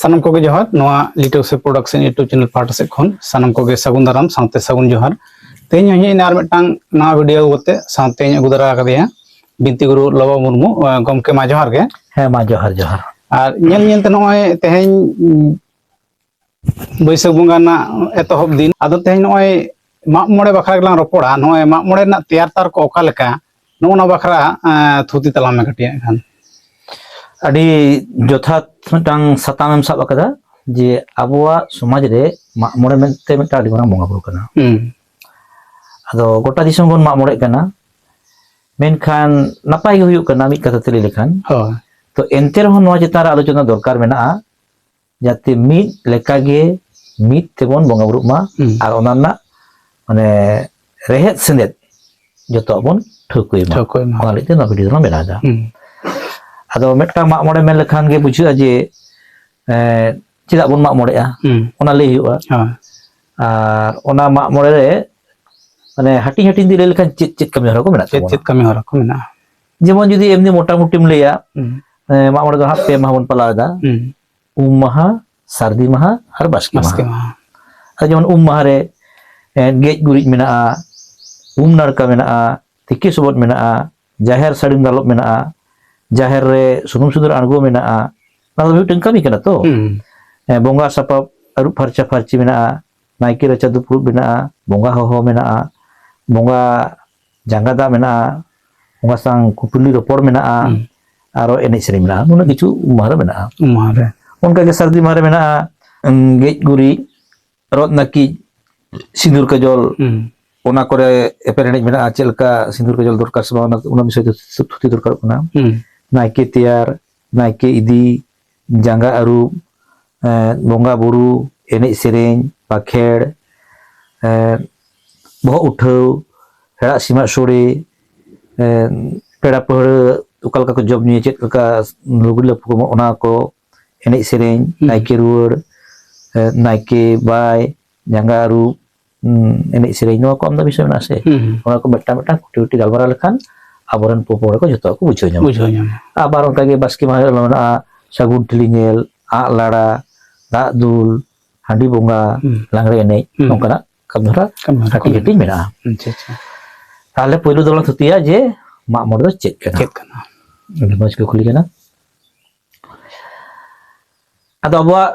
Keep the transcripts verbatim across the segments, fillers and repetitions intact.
ᱥᱟᱱᱟᱢ ᱠᱚᱜᱮ ᱡᱚᱦᱟᱨ᱾ ᱱᱚᱣᱟ ᱞᱤᱴᱟᱹ ᱥᱮ ᱯᱨᱚᱰᱟᱠᱥᱚᱱ YouTube ᱪᱮᱱᱮᱞ ᱯᱟᱦᱴᱟ ᱥᱮᱫ ᱠᱷᱚᱱ ᱥᱟᱱᱟᱢ ᱠᱚᱜᱮ ᱥᱟᱹᱜᱩᱱ ᱫᱟᱨᱟᱢ ᱥᱟᱶᱛᱮ ᱥᱟᱹᱜᱩᱱ ᱡᱚᱦᱟᱨ᱾ ᱛᱮᱦᱮᱧ ᱦᱚᱸ ᱤᱧ ᱟᱨ ᱢᱤᱫᱴᱟᱝ ᱱᱟᱣᱟ ᱵᱷᱤᱰᱤᱭᱳ ᱟᱹᱜᱩ ᱠᱟᱛᱮ ᱥᱟᱶᱛᱮᱧ ᱟᱹᱜᱩ ᱫᱟᱨᱟ ᱟᱠᱟᱫᱮᱭᱟ ᱵᱤᱱᱛᱤ ᱜᱩᱨᱩ ᱞᱚᱵᱚ ᱢᱩᱨᱢᱩ᱾ ᱟᱸ, ᱜᱚᱢᱠᱮ, ᱢᱟ ᱡᱚᱦᱟᱨ ᱜᱮ᱾ ᱦᱮᱸ, ᱢᱟ ᱡᱚᱦᱟᱨ, ᱡᱚᱦᱟᱨ᱾ ᱟᱨ ᱧᱮᱞ ᱧᱮᱞ ᱛᱮ ᱱᱚᱜᱼᱚᱭ ᱛᱮᱦᱮᱧ, ᱩᱸ, ᱵᱟᱹᱭᱥᱟᱹᱠᱷ ᱵᱚᱸᱜᱟ ᱨᱮᱱᱟᱜ ᱮᱛᱚᱦᱚᱵ ᱫᱤᱱ, ᱟᱫᱚ ᱛᱮᱦᱮᱧ ᱱᱚᱜᱼᱚᱭ ᱢᱟᱜ ᱢᱚᱬᱮ ᱵᱟᱠᱷᱨᱟ ᱜᱮᱞᱟᱝ ᱨᱚᱯᱚᱲᱟ᱾ ᱱᱚᱜᱼᱚᱭ ᱢᱟᱜ ᱢᱚᱬᱮ ᱨᱮᱱᱟᱜ ᱛᱮᱭᱟᱨ ᱛᱟᱨ ᱠᱚ ᱚᱠᱟ ᱞᱮᱠᱟ, ᱱᱚᱜᱼᱚ ᱱᱚᱣᱟ ᱵᱟᱠᱷᱨᱟ, ᱮᱸ, ᱛᱷᱩᱛᱤ ᱛᱟᱞᱟᱝ ᱢᱮ ᱠᱟᱹᱴᱤᱡ ᱮᱱᱠᱷᱟᱱ᱾ ᱟᱹᱰᱤ ᱡᱚᱛᱷᱟᱛ ᱢᱤᱫᱴᱟᱝ ᱥᱟᱛᱟᱢ ᱮᱢ ᱥᱟᱵ ᱟᱠᱟᱫᱟ, ᱡᱮ ᱟᱵᱚᱣᱟᱜ ᱥᱚᱢᱟᱡᱽ ᱨᱮ ᱢᱟᱜ ᱢᱚᱬᱮ ᱢᱮᱱᱛᱮ ᱢᱤᱫᱴᱟᱝ ᱟᱹᱰᱤ ᱢᱟᱨᱟᱝ ᱵᱚᱸᱜᱟ ᱵᱩᱨᱩ ᱠᱟᱱᱟ᱾ ᱦᱩᱸ᱾ ᱟᱫᱚ ᱜᱚᱴᱟ ᱫᱤᱥᱚᱢ ᱵᱚᱱ ᱢᱟᱜ ᱢᱚᱬᱮᱜ ᱠᱟᱱᱟ, ᱢᱮᱱᱠᱷᱟᱱ ᱱᱟᱯᱟᱭ ᱜᱮ ᱦᱩᱭᱩᱜ ᱠᱟᱱᱟ ᱢᱤᱫ ᱠᱟᱛᱷᱟ ᱛᱮ ᱞᱟᱹᱭ ᱞᱮᱠᱷᱟᱱ᱾ ᱦᱳᱭ᱾ ᱛᱚ ᱮᱱᱛᱮ ᱨᱮᱦᱚᱸ ᱱᱚᱣᱟ ᱪᱮᱛᱟᱱ ᱨᱮ ᱟᱞᱳᱪᱚᱱᱟ ᱫᱚᱨᱠᱟᱨ ᱢᱮᱱᱟᱜᱼᱟ, ᱡᱟᱛᱮ ᱢᱤᱫ ᱞᱮᱠᱟᱜᱮ ᱢᱤᱫ ᱛᱮᱵᱚᱱ ᱵᱚᱸᱜᱟ ᱵᱩᱨᱩᱜ ᱢᱟ᱾ ᱦᱩᱸ᱾ ᱟᱨ ᱚᱱᱟ ᱨᱮᱱᱟᱜ ᱢᱟᱱᱮ ᱨᱮᱦᱮᱫ ᱥᱮᱸᱫᱮᱫ ᱡᱚᱛᱚᱣᱟᱜ ᱵᱚᱱ ᱴᱷᱟᱹᱣᱠᱟᱹᱭ ᱢᱟ᱾ ᱴᱷᱟᱹᱣᱠᱟᱹᱭ ᱢᱟ᱾ ᱚᱱᱟ ᱞᱟᱹᱜᱤᱫ ᱛᱮ ᱱᱚᱣᱟ ᱵᱷᱤᱰᱤᱭᱳ ᱫᱚᱞᱟᱝ ᱵᱮᱱᱟᱣ ᱮᱫᱟ᱾ ᱦᱩᱸ᱾ ᱟᱫᱚ ᱢᱤᱫᱴᱟᱝ ᱢᱟᱜ ᱢᱚᱬᱮ ᱢᱮᱱ ᱞᱮᱠᱷᱟᱱ ᱜᱮ ᱵᱩᱡᱷᱟᱹᱜᱼᱟ ᱡᱮ, ᱮᱸ, ᱪᱮᱫᱟᱜ ᱵᱚᱱ ᱢᱟᱜ ᱢᱚᱬᱮᱜᱼᱟ, ᱦᱩᱸ᱾ ᱚᱱᱟ ᱞᱟᱹᱭ ᱦᱩᱭᱩᱜᱼᱟ᱾ ᱦᱳᱭ᱾ ᱟᱨ ᱚᱱᱟ ᱢᱟᱜ ᱢᱚᱬᱮ ᱨᱮ ᱢᱟᱱᱮ ᱦᱟᱹᱴᱤᱧ ᱦᱟᱹᱴᱤᱧ ᱛᱮ ᱞᱟᱹᱭ ᱞᱮᱠᱷᱟᱱ ᱪᱮᱫ ᱪᱮᱫ ᱠᱟᱹᱢᱤ ᱦᱚᱨᱟ ᱠᱚ ᱢᱮᱱᱟᱜ ᱪᱮᱫ ᱛᱟᱵᱚᱱᱟ? ᱪᱮᱫ ᱠᱟᱹᱢᱤ ᱦᱚᱨᱟ ᱠᱚ ᱢᱮᱱᱟᱜᱼᱟ? ᱡᱮᱢᱚᱱ ᱡᱩᱫᱤ ᱮᱢᱱᱤ ᱢᱚᱴᱟᱢᱩᱴᱤᱢ ᱞᱟᱹᱭᱟ, ᱦᱩᱸ᱾ ᱮᱸ, ᱢᱟᱜ ᱢᱚᱬᱮ ᱫᱚ ᱦᱟᱸᱜ ᱯᱮ ᱢᱟᱦᱟ ᱵᱚᱱ ᱯᱟᱞᱟᱣ ᱮᱫᱟ᱾ ᱦᱩᱸ᱾ ᱩᱢ ᱢᱟᱦᱟ, ᱥᱟᱹᱨᱫᱤ ᱢᱟᱦᱟ ᱟᱨ ᱵᱟᱥᱠᱮ ᱢᱟᱦᱟ᱾ ᱵᱟᱥᱠᱮ ᱢᱟᱦᱟ᱾ ᱟᱨ ᱡᱮᱢᱚᱱ ᱩᱢ ᱢᱟᱦᱟ ᱨᱮ, ᱮᱸ, ᱜᱮᱡ ᱜᱩᱨᱤᱡ ᱢᱮᱱᱟᱜᱼᱟ, ᱩᱢ ᱱᱟᱲᱠᱟ ᱢᱮᱱᱟᱜᱼᱟ, ᱛᱤᱠᱤ ᱥᱚᱵᱚᱫ ᱢᱮᱱᱟᱜᱼᱟ, ᱡᱟᱦᱮᱨ ᱥᱟᱹᱲᱤᱢ ᱫᱟᱞᱚᱵ ᱢᱮᱱᱟᱜᱼᱟ, ᱡᱟᱦᱮᱨ ᱨᱮ ᱥᱩᱱᱩᱢ ᱥᱤᱸᱫᱩᱨ ᱟᱬᱜᱚ ᱢᱮᱱᱟᱜᱼᱟ᱾ ᱚᱱᱟ ᱫᱚ ᱢᱤᱫᱴᱟᱝ ᱠᱟᱹᱢᱤ ᱠᱟᱱᱟ ᱛᱚ᱾ ᱦᱩᱸ᱾ ᱮᱸ, ᱵᱚᱸᱜᱟ ᱥᱟᱯᱟᱵ ᱟᱹᱨᱩᱵ ᱯᱷᱟᱨᱪᱟ ᱯᱷᱟᱨᱪᱤ ᱢᱮᱱᱟᱜᱼᱟ, ᱱᱟᱭᱠᱮ ᱨᱟᱪᱟ ᱫᱩᱯᱲᱩᱵ ᱢᱮᱱᱟᱜᱼᱟ, ᱵᱚᱸᱜᱟ ᱦᱚᱦᱚ ᱢᱮᱱᱟᱜᱼᱟ, ᱵᱚᱸᱜᱟ ᱡᱟᱸᱜᱟ ᱫᱟᱜ ᱢᱮᱱᱟᱜᱼᱟ, ᱵᱚᱸᱜᱟ ᱥᱟᱶ ᱠᱩᱯᱩᱞᱤ ᱨᱚᱯᱚᱲ ᱢᱮᱱᱟᱜᱼᱟ, ᱦᱩᱸ᱾ ᱟᱨᱚ ᱮᱱᱮᱡ ᱥᱮᱨᱮᱧ ᱢᱮᱱᱟᱜᱼᱟ᱾ ᱱᱩᱱᱟᱹᱜ ᱠᱤᱪᱷᱩ ᱩᱢ ᱢᱟᱦᱟ ᱨᱮ ᱢᱮᱱᱟᱜᱼᱟ᱾ ᱩᱢ ᱢᱟᱦᱟ ᱨᱮ᱾ ᱚᱱᱠᱟᱜᱮ ᱥᱟᱹᱨᱫᱤ ᱢᱟᱦᱟ ᱨᱮ ᱢᱮᱱᱟᱜᱼᱟ, ᱩᱸ, ᱜᱮᱡ ᱜᱩᱨᱤᱡ, ᱨᱚᱜ ᱱᱟᱹᱠᱤᱡ, ᱥᱤᱸᱫᱩᱨ ᱠᱟᱡᱚᱞ, ᱦᱩᱸ᱾ ᱚᱱᱟ ᱠᱚᱨᱮ ᱮᱯᱮᱨ ᱦᱮᱸᱰᱮᱡ ᱢᱮᱱᱟᱜᱼᱟ, ᱪᱮᱫ ᱞᱮᱠᱟ ᱥᱤᱸᱫᱩᱨ ᱠᱟᱡᱚᱞ ᱫᱚᱨᱠᱟᱨ ᱥᱮ ᱵᱟᱝ, ᱚᱱᱟ, ᱚᱱᱟ ᱵᱤᱥᱚᱭ ᱛᱮ ᱛᱷᱩ-, ᱛᱷᱩᱛᱤ ᱫᱚᱨᱠᱟᱨᱚᱜ ᱠᱟᱱᱟ᱾ ᱦᱩᱸ᱾ ᱱᱟᱭᱠᱮ ᱛᱮᱭᱟᱨ, ᱱᱟᱭᱠᱮ ᱤᱫᱤ, ᱡᱟᱸᱜᱟ ᱟᱹᱨᱩᱵ, ᱮᱸ, ᱵᱚᱸᱜᱟ ᱵᱩᱨᱩ, ᱮᱱᱮᱡ ᱥᱮᱨᱮᱧ, ᱵᱟᱠᱷᱮᱲ, ᱮᱸ, ᱵᱚᱦᱚᱜ ᱩᱴᱷᱟᱹᱣ, ᱦᱮᱲᱟᱜ ᱥᱤᱢᱟᱜ ᱥᱳᱲᱮ, ᱮᱸ, ᱯᱮᱲᱟ ᱯᱟᱹᱦᱲᱟᱹ ᱚᱠᱟ ᱞᱮᱠᱟ ᱠᱚ ᱡᱚᱢ ᱧᱩᱭᱟ, ᱪᱮᱫ ᱞᱮᱠᱟ ᱞᱩᱜᱽᱲᱤ ᱞᱟᱯᱚ ᱠᱚ ᱮᱢᱚᱜ, ᱚᱱᱟ ᱠᱚ, ᱮᱱᱮᱡ ᱥᱮᱨᱮᱧ, ᱦᱩᱸ᱾ ᱱᱟᱭᱠᱮ ᱨᱩᱣᱟᱹᱲ, ᱮᱸ, ᱱᱟᱭᱠᱮ ᱵᱟᱭ, ᱡᱟᱸᱜᱟ ᱟᱹᱨᱩᱵ, ᱩᱸ, ᱮᱱᱮᱡ ᱥᱮᱨᱮᱧ, ᱱᱚᱣᱟ ᱠᱚ ᱟᱢᱫᱟ ᱵᱤᱥᱚᱭ ᱢᱮᱱᱟᱜᱼᱟ ᱥᱮ? ᱦᱩᱸ, ᱦᱩᱸ᱾ ᱚᱱᱟ ᱠᱚ ᱢᱤᱫᱴᱟᱝ ᱢᱤᱫᱴᱟᱝ ᱠᱩᱴᱤ ᱠᱩᱴᱤ ᱜᱟᱞᱢᱟᱨᱟᱣ ᱞᱮᱠᱷᱟᱱ ᱟᱵᱚᱨᱮᱱ ᱯᱚᱯᱚᱲᱟ ᱠᱚ ᱡᱷᱚᱛᱚ ᱠᱚ ᱵᱩᱡᱷᱟᱹᱣ ᱧᱟᱢᱟ᱾ ᱵᱩᱡᱷᱟᱹᱣ ᱧᱟᱢᱟ᱾ ᱟᱵᱟᱨ ᱚᱱᱠᱟᱜᱮ ᱵᱟᱥᱠᱮ ᱢᱟᱦᱟ ᱦᱤᱞᱳᱜ ᱢᱮᱱᱟᱜᱼᱟ ᱥᱟᱹᱜᱩᱱ ᱴᱷᱤᱞᱤ ᱧᱮᱞ, ᱟᱜ ᱞᱟᱲᱟ, ᱫᱟᱜ ᱫᱩᱞ, ᱦᱟᱺᱰᱤ ᱵᱚᱸᱜᱟ, ᱦᱩᱸ᱾ ᱞᱟᱜᱽᱲᱮ ᱮᱱᱮᱡ, ᱦᱩᱸ᱾ ᱱᱚᱝᱠᱟᱱᱟᱜ ᱠᱟᱹᱢᱤᱦᱚᱨᱟ ᱠᱟᱹᱢᱤᱦᱚᱨᱟ ᱠᱚ ᱦᱟᱹᱴᱤᱧ ᱦᱟᱹᱴᱤᱧ ᱢᱮᱱᱟᱜᱼᱟ᱾ ᱟᱪᱪᱷᱟ, ᱟᱪᱪᱷᱟ᱾ ᱛᱟᱦᱞᱮ ᱯᱳᱭᱞᱳ ᱫᱚᱞᱟᱝ ᱛᱷᱩᱛᱤᱭᱟ ᱡᱮ ᱢᱟᱜ ᱢᱚᱬᱮ ᱫᱚ ᱪᱮᱫ ᱠᱟᱱᱟ? ᱪᱮᱫ ᱠᱟᱱᱟ? ᱟᱹᱰᱤ ᱢᱚᱡᱽ ᱠᱩᱠᱞᱤ ᱠᱟᱱᱟ᱾ ᱟᱫᱚ ᱟᱵᱚᱣᱟᱜ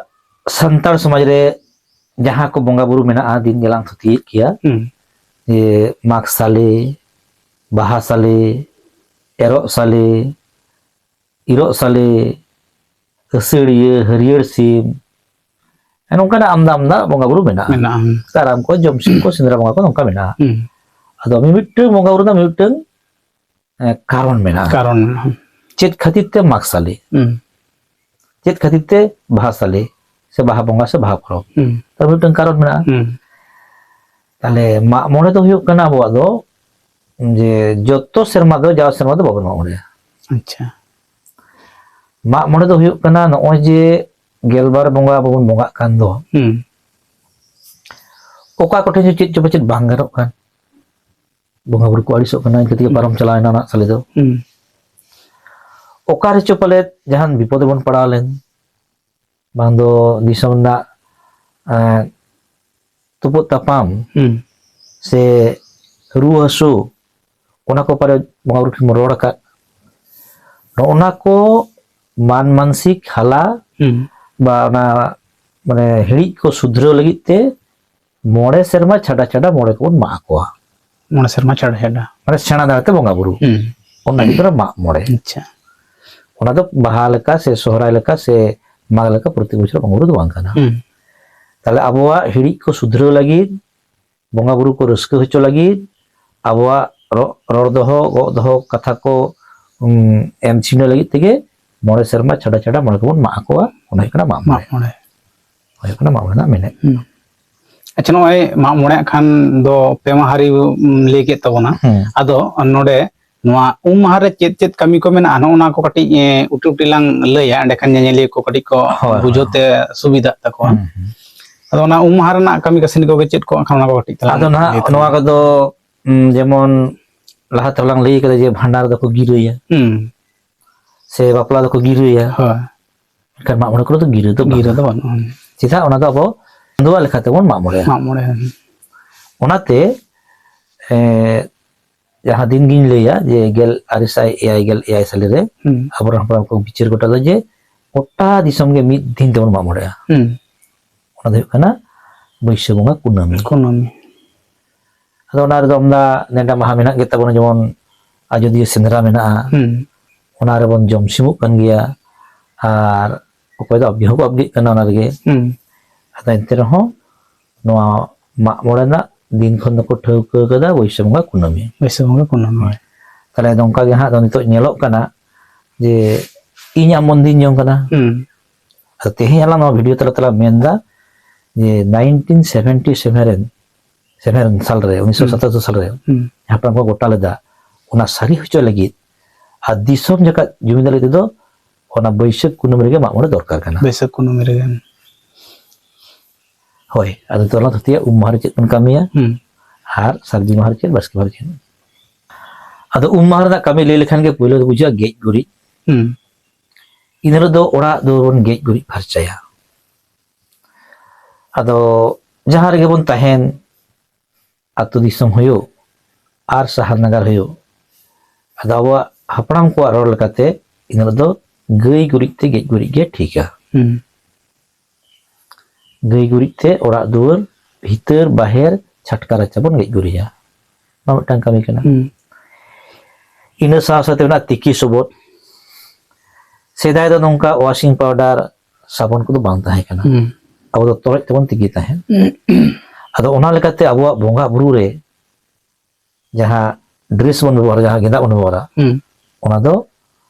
ᱥᱟᱱᱛᱟᱲ ᱥᱚᱢᱟᱡᱽ ᱨᱮ ᱡᱟᱦᱟᱸ ᱠᱚ ᱵᱚᱸᱜᱟ ᱵᱩᱨᱩ ᱢᱮᱱᱟᱜᱼᱟ, ᱫᱤᱱ ᱜᱮᱞᱟᱝ ᱛᱷᱩᱛᱤᱭᱮᱫ ᱜᱮᱭᱟ, ᱦᱩᱸ᱾ ᱡᱮ ᱢᱟᱜᱽ ᱥᱟᱞᱮ, ᱵᱟᱦᱟ ᱥᱟᱞᱮ, ᱮᱨᱚᱜ ᱥᱟᱞᱮ, ᱤᱨᱚᱜ ᱥᱟᱞᱮ, ᱟᱹᱥᱟᱹᱲᱤᱭᱟᱹ, ᱦᱟᱹᱨᱭᱟᱹᱲ ᱥᱤᱢ, ᱱᱚᱝᱠᱟᱱᱟᱜ ᱟᱢᱫᱟ ᱟᱢᱫᱟ ᱵᱚᱸᱜᱟ ᱵᱩᱨᱩ ᱢᱮᱱᱟᱜᱼᱟ᱾ ᱢᱮᱱᱟᱜᱼᱟ᱾ ᱠᱟᱨᱟᱢ ᱠᱚ, ᱡᱚᱢ ᱥᱤᱢ ᱠᱚ, ᱥᱮᱸᱫᱽᱨᱟ ᱵᱚᱸᱜᱟ ᱠᱚ, ᱱᱚᱝᱠᱟ ᱢᱮᱱᱟᱜᱼᱟ᱾ ᱦᱩᱸ᱾ ᱟᱫᱚ ᱢᱤᱢᱤᱫᱴᱟᱝ ᱵᱚᱸᱜᱟ ᱵᱩᱨᱩ ᱨᱮᱱᱟᱜ ᱢᱤᱢᱤᱫᱴᱟᱝ, ᱮ, ᱠᱟᱨᱚᱱ ᱢᱮᱱᱟᱜᱼᱟ᱾ ᱠᱟᱨᱚᱱ ᱢᱮᱱᱟᱜᱼᱟ᱾ ᱪᱮᱫ ᱠᱷᱟᱹᱛᱤᱨ ᱛᱮ ᱢᱟᱜᱽ ᱥᱟᱞᱮ? ᱦᱩᱸ᱾ ᱪᱮᱫ ᱠᱷᱟᱹᱛᱤᱨ ᱛᱮ ᱵᱟᱦᱟ ᱥᱟᱞᱮ ᱥᱮ ᱵᱟᱦᱟ ᱵᱚᱸᱜᱟ ᱥᱮ ᱵᱟᱦᱟ ᱯᱚᱨᱚᱵᱽ? ᱦᱩᱸ᱾ ᱛᱟᱨ ᱢᱤᱫᱴᱟᱝ ᱠᱟᱨᱚᱱ ᱢᱮᱱᱟᱜᱼᱟ᱾ ᱦᱩᱸ᱾ ᱛᱟᱦᱞᱮ ᱢᱟᱜ ᱢᱚᱬᱮ ᱫᱚ ᱦᱩᱭᱩᱜ ᱠᱟᱱᱟ ᱟᱵᱚᱣᱟᱜ ᱫᱚ ᱡᱮ ᱡᱚᱛᱚ ᱥᱮᱨᱢᱟ ᱫᱚ, ᱡᱟᱣ ᱥᱮᱨᱢᱟ ᱫᱚ ᱵᱟᱵᱚᱱ ᱢᱟᱜ ᱢᱚᱬᱮᱭᱟ᱾ ᱟᱪᱪᱷᱟ᱾ ᱢᱟᱜ ᱢᱚᱬᱮ ᱫᱚ ᱦᱩᱭᱩᱜ ᱠᱟᱱᱟ ᱱᱚᱜᱼᱚᱭ ᱡᱮ ᱜᱮᱞᱵᱟᱨ ᱵᱚᱸᱜᱟ ᱟᱵᱚ ᱵᱚᱱ ᱵᱚᱸᱜᱟᱜ ᱠᱟᱱ ᱫᱚ, ᱦᱩᱸ᱾ ᱚᱠᱟ ᱠᱚᱴᱷᱮᱱ ᱪᱚ ᱪᱮᱫ ᱪᱚ ᱯᱟᱪᱮᱫ ᱵᱟᱝ ᱜᱟᱱᱚᱜ ᱠᱟᱱ, ᱵᱚᱸᱜᱟ ᱵᱩᱨᱩ ᱠᱚ ᱟᱹᱲᱤᱥᱚᱜ ᱠᱟᱱᱟ, ᱤᱱᱠᱟᱹ ᱛᱮᱜᱮ ᱦᱩᱸ᱾ ᱯᱟᱨᱚᱢ ᱪᱟᱞᱟᱣ ᱮᱱᱟ ᱱᱟᱜ ᱥᱟᱞᱮ ᱫᱚ᱾ ᱦᱩᱸ᱾ ᱚᱠᱟ ᱨᱮᱪᱚ ᱯᱟᱞᱮᱫ ᱡᱟᱦᱟᱱ ᱵᱤᱯᱚᱫ ᱨᱮᱵᱚᱱ ᱯᱟᱲᱟᱣ ᱞᱮᱱ, ᱵᱟᱝ ᱫᱚ ᱫᱤᱥᱚᱢ ᱨᱮᱱᱟᱜ, ᱮᱸ, ᱛᱩᱯᱩᱫ ᱛᱟᱯᱟᱢ ᱦᱩᱸ᱾ ᱥᱮ ᱨᱩᱣᱟᱹ ᱦᱟᱹᱥᱩ, ᱚᱱᱟ ᱠᱚ ᱯᱟᱨᱮ ᱵᱚᱸᱜᱟ ᱵᱩᱨᱩ ᱴᱷᱮᱱ ᱵᱚᱱ ᱨᱚᱲ ᱟᱠᱟᱫ, ᱱᱚᱜᱼᱚ ᱱᱟ ᱠᱚ ᱢᱟᱱ ᱢᱟᱱᱥᱤᱠ ᱦᱟᱞᱟ ᱦᱩᱸ᱾ ᱵᱟ ᱚᱱᱟ ᱢᱟᱱᱮ ᱦᱤᱲᱤᱡ ᱠᱚ ᱥᱩᱫᱷᱨᱟᱹᱣ ᱞᱟᱹᱜᱤᱫ ᱛᱮ ᱢᱚᱬᱮ ᱥᱮᱨᱢᱟ ᱪᱷᱟᱰᱟ ᱪᱷᱟᱰᱟ ᱢᱚᱬᱮ ᱠᱚᱵᱚᱱ ᱢᱟᱜ ᱟᱠᱚᱣᱟ᱾ ᱢᱚᱬᱮ ᱥᱮᱨᱢᱟ ᱪᱷᱟᱰᱟ ᱪᱷᱟᱰᱟ᱾ ᱢᱟᱱᱮ ᱥᱮᱬᱟ ᱫᱟᱲᱮ ᱛᱮ ᱵᱚᱸᱜᱟ ᱵᱩᱨᱩ᱾ ᱦᱩᱸ᱾ ᱚᱱᱟ ᱜᱮ ᱠᱟᱱᱟ ᱢᱟᱜ ᱢᱚᱬᱮ᱾ ᱟᱪᱪᱷᱟ᱾ ᱚᱱᱟ ᱫᱚ ᱵᱟᱦᱟ ᱞᱮᱠᱟ ᱥᱮ ᱥᱚᱦᱨᱟᱭ ᱞᱮᱠᱟ ᱥᱮ ᱢᱟᱜᱽ ᱞᱮᱠᱟ ᱯᱨᱚᱛᱮᱠ ᱵᱚᱪᱷᱚᱨ ᱵᱚᱸᱜᱟ ᱵᱩᱨᱩ ᱫᱚ ᱵᱟᱝ ᱠᱟᱱᱟ᱾ ᱦᱩᱸ᱾ ᱛᱟᱦᱞᱮ ᱟᱵᱚᱣᱟᱜ ᱦᱤᱲᱤᱡ ᱠᱚ ᱥᱩᱫᱷᱨᱟᱹᱣ ᱞᱟᱹᱜᱤᱫ, ᱵᱚᱸᱜᱟ ᱵᱩᱨᱩ ᱠᱚ ᱨᱟᱹᱥᱠᱟᱹ ᱦᱚᱪᱚ ᱞᱟᱹᱜᱤᱫ, ᱟᱵᱚᱣᱟᱜ ᱨᱚ-, ᱨᱚᱲ ᱫᱚᱦᱚ, ᱜᱚᱜ ᱫᱚᱦᱚ ᱠᱟᱛᱷᱟ ᱠᱚ, ᱩᱢ, ᱮᱢ ᱪᱷᱤᱰᱟᱹ ᱞᱟᱹᱜᱤᱫ ᱛᱮᱜᱮ ᱢᱚᱬᱮ ᱥᱮᱨᱢᱟ ᱪᱷᱟᱰᱟ ᱪᱷᱟᱰᱟ ᱢᱚᱬᱮ ᱠᱚᱵᱚᱱ ᱢᱟᱜ ᱟᱠᱚᱣᱟ᱾ ᱚᱱᱟ ᱦᱩᱭᱩᱜ ᱠᱟᱱᱟ ᱢᱟᱜ ᱢᱚᱬᱮ᱾ ᱢᱟᱜ ᱢᱚᱬᱮ᱾ ᱦᱩᱭᱩᱜ ᱠᱟᱱᱟ ᱢᱟᱜ ᱢᱚᱬᱮ ᱨᱮᱱᱟᱜ ᱢᱮᱱᱮᱫ᱾ ᱦᱩᱸ᱾ ᱟᱪᱪᱷᱟ, ᱱᱚᱜᱼᱚᱭ ᱢᱟᱜ ᱢᱚᱬᱮ ᱦᱟᱸᱜ ᱠᱷᱟᱱ ᱫᱚ ᱯᱮ ᱢᱟᱦᱟ ᱨᱮ, ᱩᱢ, ᱞᱟᱹᱭ ᱠᱮᱫ ᱛᱟᱵᱚᱱᱟ᱾ ᱦᱩᱸ᱾ ᱟᱫᱚ ᱱᱚᱰᱮ ᱱᱚᱣᱟ ᱩᱢ ᱢᱟᱦᱟ ᱨᱮ ᱪᱮᱫ ᱪᱮᱫ ᱠᱟᱹᱢᱤ ᱠᱚ ᱢᱮᱱᱟᱜᱼᱟ, ᱱᱚᱜᱼᱚ ᱱᱚᱣᱟ ᱠᱚ ᱠᱟᱹᱴᱤᱡ, ᱮ, ᱩᱴᱤ ᱩᱴᱤ ᱞᱟᱝ ᱞᱟᱹᱭᱟ, ᱮᱸᱰᱮᱠᱷᱟᱱ ᱧᱮᱧᱮᱞᱤᱭᱟᱹ ᱠᱚ ᱠᱟᱹᱴᱤᱡ ᱠᱚ ᱦᱳᱭ, ᱵᱩᱡᱷᱟᱹᱣ ᱦᱳᱭ᱾ ᱛᱮ ᱥᱩᱵᱤᱫᱷᱟᱜ ᱛᱟᱠᱚᱣᱟ᱾ ᱦᱩᱸ, ᱦᱩᱸ᱾ ᱟᱫᱚ ᱚᱱᱟ ᱩᱢ ᱢᱟᱦᱟ ᱨᱮᱱᱟᱜ ᱠᱟᱹᱢᱤ ᱠᱟᱹᱥᱱᱤ ᱠᱚᱜᱮ ᱪᱮᱫ ᱠᱚ, ᱮᱱᱠᱷᱟᱱ ᱚᱱᱟ ᱠᱚ ᱠᱟᱹᱴᱤᱡ ᱛᱟᱞᱟᱝ ᱟᱫᱚ ᱱᱟᱦᱟᱜ ᱞᱟᱹᱭ ᱛᱟᱞᱟᱝ ᱱᱚᱣᱟ ᱢᱮ᱾ ᱠᱚᱫᱚ, ᱩᱸ, ᱡᱮᱢᱚᱱ ᱞᱟᱦᱟ ᱛᱮᱦᱚᱸ ᱞᱟᱝ ᱞᱟᱹᱭ ᱠᱟᱫᱟ ᱡᱮ ᱵᱷᱟᱸᱰᱟᱱ ᱨᱮᱫᱚ ᱠᱚ ᱜᱤᱨᱟᱹᱭᱟ᱾ ᱦᱩᱸ᱾ ᱥᱮ ᱵᱟᱯᱞᱟ ᱫᱚᱠᱚ ᱜᱤᱨᱟᱹᱭᱟ᱾ ᱦᱳᱭ᱾ ᱢᱮᱱᱠᱷᱟᱱ ᱢᱟᱜ ᱢᱚᱬᱮ ᱠᱚᱨᱮ ᱫᱚ ᱜᱤᱨᱟᱹ ᱫᱚ ᱵᱟᱝ᱾ ᱜᱤᱨᱟᱹ ᱫᱚ ᱵᱟᱹᱱᱩᱜᱼᱟ᱾ ᱪᱮᱫᱟᱜ? ᱚᱱᱟ ᱫᱚ ᱟᱵᱚ ᱪᱟᱸᱫᱳᱣᱟᱜ ᱞᱮᱠᱟᱛᱮ ᱵᱚᱱ ᱢᱟᱜ ᱢᱚᱬᱮᱭᱟ᱾ ᱢᱟᱜ ᱢᱚᱬᱮ ᱦᱩᱸ᱾ ᱚᱱᱟᱛᱮ ᱮ, ᱡᱟᱦᱟᱸ ᱫᱤᱱ ᱜᱤᱧ ᱞᱟᱹᱭᱟ ᱡᱮ ᱜᱮᱞ ᱟᱨᱮ ᱥᱟᱭ ᱮᱭᱟᱭ ᱜᱮᱞ ᱮᱭᱟᱭ ᱥᱟᱞᱮ ᱨᱮ ᱦᱩᱸ᱾ ᱟᱵᱚᱨᱮᱱ ᱦᱟᱯᱲᱟᱢ ᱠᱚ ᱵᱤᱪᱟᱹᱨ ᱜᱚᱴᱟ ᱞᱮᱫᱟ ᱡᱮ ᱜᱚᱴᱟ ᱫᱤᱥᱚᱢ ᱜᱮ ᱢᱤᱫ ᱫᱤᱱ ᱛᱮᱵᱚᱱ ᱢᱟᱜ ᱢᱚᱬᱮᱜᱼᱟ᱾ ᱦᱩᱸ᱾ ᱚᱱᱟ ᱫᱚ ᱦᱩᱭᱩᱜ ᱠᱟᱱᱟ ᱵᱟᱹᱭᱥᱟᱹᱠᱷ ᱵᱚᱸᱜᱟ ᱠᱩᱱᱟᱹᱢᱤ᱾ ᱠᱩᱱᱟᱹᱢᱤ᱾ ᱟᱫᱚ ᱚᱱᱟ ᱨᱮᱫᱚ ᱟᱢᱫᱟ ᱱᱮᱰᱟ ᱢᱟᱦᱟ ᱢᱮᱱᱟᱜ ᱜᱮ ᱛᱟᱵᱚᱱᱟ, ᱡᱮᱢᱚᱱ ᱟᱡᱚᱫᱤᱭᱟᱹ ᱥᱮᱸᱫᱽᱨᱟ ᱢᱮᱱᱟᱜᱼᱟ, ᱦᱩᱸ᱾ ᱚᱱᱟ ᱨᱮᱵᱚᱱ ᱡᱚᱢ ᱥᱤᱢᱚᱜ ᱠᱟᱱ ᱜᱮᱭᱟ, ᱟᱨ ᱚᱠᱚᱭ ᱫᱚ ᱟᱵᱜᱮ ᱦᱚᱸᱠᱚ ᱟᱵᱜᱮᱜ ᱠᱟᱱᱟ ᱚᱱᱟ ᱨᱮᱜᱮ᱾ ᱦᱩᱸ᱾ ᱟᱫᱚ ᱮᱱᱛᱮ ᱨᱮᱦᱚᱸ ᱱᱚᱣᱟ ᱢᱟᱜ ᱢᱚᱬᱮ ᱨᱮᱱᱟᱜ ᱫᱤᱱ ᱠᱷᱚᱱ ᱫᱚᱠᱚ ᱴᱷᱟᱹᱣᱠᱟᱹ ᱠᱟᱫᱟ ᱵᱟᱹᱭᱥᱟᱹᱠᱷ ᱵᱚᱸᱜᱟ ᱠᱩᱱᱟᱹᱢᱤ᱾ ᱵᱟᱹᱭᱥᱟᱹᱠᱷ ᱵᱚᱸᱜᱟ ᱠᱩᱱᱟᱹᱢᱤ᱾ ᱦᱳᱭ᱾ ᱛᱟᱦᱞᱮ ᱱᱚᱝᱠᱟ ᱜᱮ ᱦᱟᱸᱜ ᱫᱚ ᱱᱤᱛᱚᱜ ᱧᱮᱞᱚᱜ ᱠᱟᱱᱟ ᱡᱮ ᱤᱧ ᱟᱢ ᱵᱚᱱ ᱫᱤᱱ ᱡᱚᱝ ᱠᱟᱱᱟ᱾ ᱦᱩᱸ᱾ ᱟᱫᱚ ᱛᱮᱦᱮᱧ ᱟᱞᱟᱝ ᱱᱚᱣᱟ ᱵᱷᱤᱰᱤᱭᱳ ᱛᱟᱞᱟ ᱛᱮᱞᱟᱝ ᱢᱮᱱᱫᱟ ᱡᱮ ᱱᱟᱭᱤᱱᱴᱤᱱ ᱥᱮᱵᱷᱮᱱᱴᱤ ᱥᱮᱵᱷᱮᱱ ᱨᱮᱱ ᱥᱮᱵᱷᱮᱱ ᱥᱟᱞᱨᱮ, ᱩᱱᱤᱥᱥᱚ ᱥᱟᱛᱟᱛᱛᱳᱨ ᱥᱟᱞᱨᱮ ᱦᱩᱸ᱾ ᱦᱟᱯᱲᱟᱢ ᱠᱚ ᱜᱚᱴᱟ ᱞᱮᱫᱟ, ᱚᱱᱟ ᱥᱟᱹᱨᱤ ᱦᱚᱪᱚ ᱞᱟᱹᱜᱤᱫ ᱟᱨ ᱫᱤᱥᱚᱢ ᱡᱟᱠᱟᱛ ᱡᱩᱢᱤᱫ ᱞᱟᱹᱜᱤᱫ ᱛᱮᱫᱚ ᱚᱱᱟ ᱵᱟᱹᱭᱥᱟᱹᱠᱷ ᱠᱩᱱᱟᱹᱢᱤ ᱨᱮᱜᱮ ᱢᱟᱜ ᱢᱚᱬᱮ ᱫᱚᱨᱠᱟᱨ ᱠᱟᱱᱟ᱾ ᱵᱟᱹᱭᱥᱟᱹᱠᱷ ᱠᱩᱱᱟᱹᱢᱤ ᱨᱮᱜᱮ᱾ ᱦᱳᱭ, ᱟᱫᱚ ᱛᱚᱞᱟ ᱫᱷᱩᱛᱤᱭᱟ ᱩᱢ ᱢᱟᱦᱟ ᱨᱮ ᱪᱮᱫ ᱵᱚᱱ ᱠᱟᱹᱢᱤᱭᱟ ᱦᱩᱸ᱾ ᱟᱨ ᱥᱟᱹᱨᱫᱤ ᱢᱟᱦᱟ ᱨᱮ ᱪᱮᱫ, ᱵᱟᱥᱠᱮ ᱢᱟᱦᱟ ᱨᱮ ᱪᱮᱫ᱾ ᱟᱫᱚ ᱩᱢ ᱢᱟᱦᱟ ᱨᱮᱱᱟᱜ ᱠᱟᱹᱢᱤ ᱞᱟᱹᱭ ᱞᱮᱠᱷᱟᱱ ᱜᱮ ᱯᱳᱭᱞᱳ ᱫᱚ ᱵᱩᱡᱷᱟᱹᱜᱼᱟ ᱜᱮᱡ ᱜᱩᱨᱤᱡ᱾ ᱦᱩᱸ᱾ ᱤᱱᱟᱹ ᱦᱤᱞᱳᱜ ᱫᱚ ᱚᱲᱟᱜ ᱫᱩᱣᱟᱹᱨ ᱵᱚᱱ ᱜᱮᱡ ᱜᱩᱨᱤᱡ ᱯᱷᱟᱨᱪᱟᱭᱟ᱾ ᱟᱫᱚ ᱡᱟᱦᱟᱸ ᱨᱮᱜᱮ ᱵᱚᱱ ᱛᱟᱦᱮᱱ, ᱟᱹᱛᱩ ᱫᱤᱥᱚᱢ ᱦᱩᱭᱩᱜ ᱟᱨ ᱥᱟᱦᱟᱨ ᱱᱟᱜᱟᱨ ᱦᱩᱭᱩᱜ, ᱟᱫᱚ ᱟᱵᱚᱣᱟᱜ ᱦᱟᱯᱲᱟᱢ ᱠᱚᱣᱟᱜ ᱨᱚᱲ ᱞᱮᱠᱟᱛᱮ ᱤᱱᱟᱹ ᱦᱤᱞᱳᱜ ᱫᱚ ᱜᱟᱹᱭ ᱜᱩᱨᱤᱡ ᱛᱮ ᱜᱮᱡ ᱜᱩᱨᱤᱡ ᱜᱮ ᱴᱷᱤᱠᱟ᱾ ᱦᱩᱸ᱾ ᱜᱟᱹᱭ ᱜᱩᱨᱤᱡ ᱛᱮ ᱚᱲᱟᱜ ᱫᱩᱣᱟᱹᱨ, ᱵᱷᱤᱛᱟᱹᱨ ᱵᱟᱦᱮᱨ, ᱪᱷᱟᱴᱠᱟ ᱨᱟᱪᱟ ᱵᱚᱱ ᱜᱮᱡ ᱜᱩᱨᱤᱡᱟ᱾ ᱱᱚᱣᱟ ᱢᱤᱫᱴᱟᱝ ᱠᱟᱹᱢᱤ ᱠᱟᱱᱟ᱾ ᱦᱩᱸ᱾ ᱤᱱᱟᱹ ᱥᱟᱶ ᱥᱟᱶᱛᱮ ᱢᱮᱱᱟᱜᱼᱟ ᱛᱤᱠᱤ ᱥᱚᱵᱚᱫ᱾ ᱥᱮᱫᱟᱭ ᱫᱚ ᱱᱚᱝᱠᱟ ᱣᱟᱥᱤᱝ ᱯᱟᱣᱰᱟᱨ, ᱥᱟᱵᱚᱱ ᱠᱚᱫᱚ ᱵᱟᱝ ᱛᱟᱦᱮᱸ ᱠᱟᱱᱟ᱾ ᱦᱩᱸ᱾ ᱟᱵᱚ ᱫᱚ ᱛᱚᱨᱚᱡ ᱛᱮᱵᱚᱱ ᱛᱤᱠᱤ ᱛᱟᱦᱮᱸᱫ᱾ ᱟᱫᱚ ᱚᱱᱟ ᱞᱮᱠᱟᱛᱮ ᱟᱵᱚᱣᱟᱜ ᱵᱚᱸᱜᱟ ᱵᱩᱨᱩ ᱨᱮ ᱡᱟᱦᱟᱸ ᱰᱨᱮᱥ ᱵᱚᱱ ᱵᱮᱵᱚᱦᱟᱨᱟ, ᱡᱟᱦᱟᱸ ᱜᱮᱸᱫᱟᱜ ᱵᱚᱱ ᱵᱮᱵᱚᱦᱟᱨᱟ, ᱦᱩᱸ᱾ ᱚᱱᱟ ᱫᱚ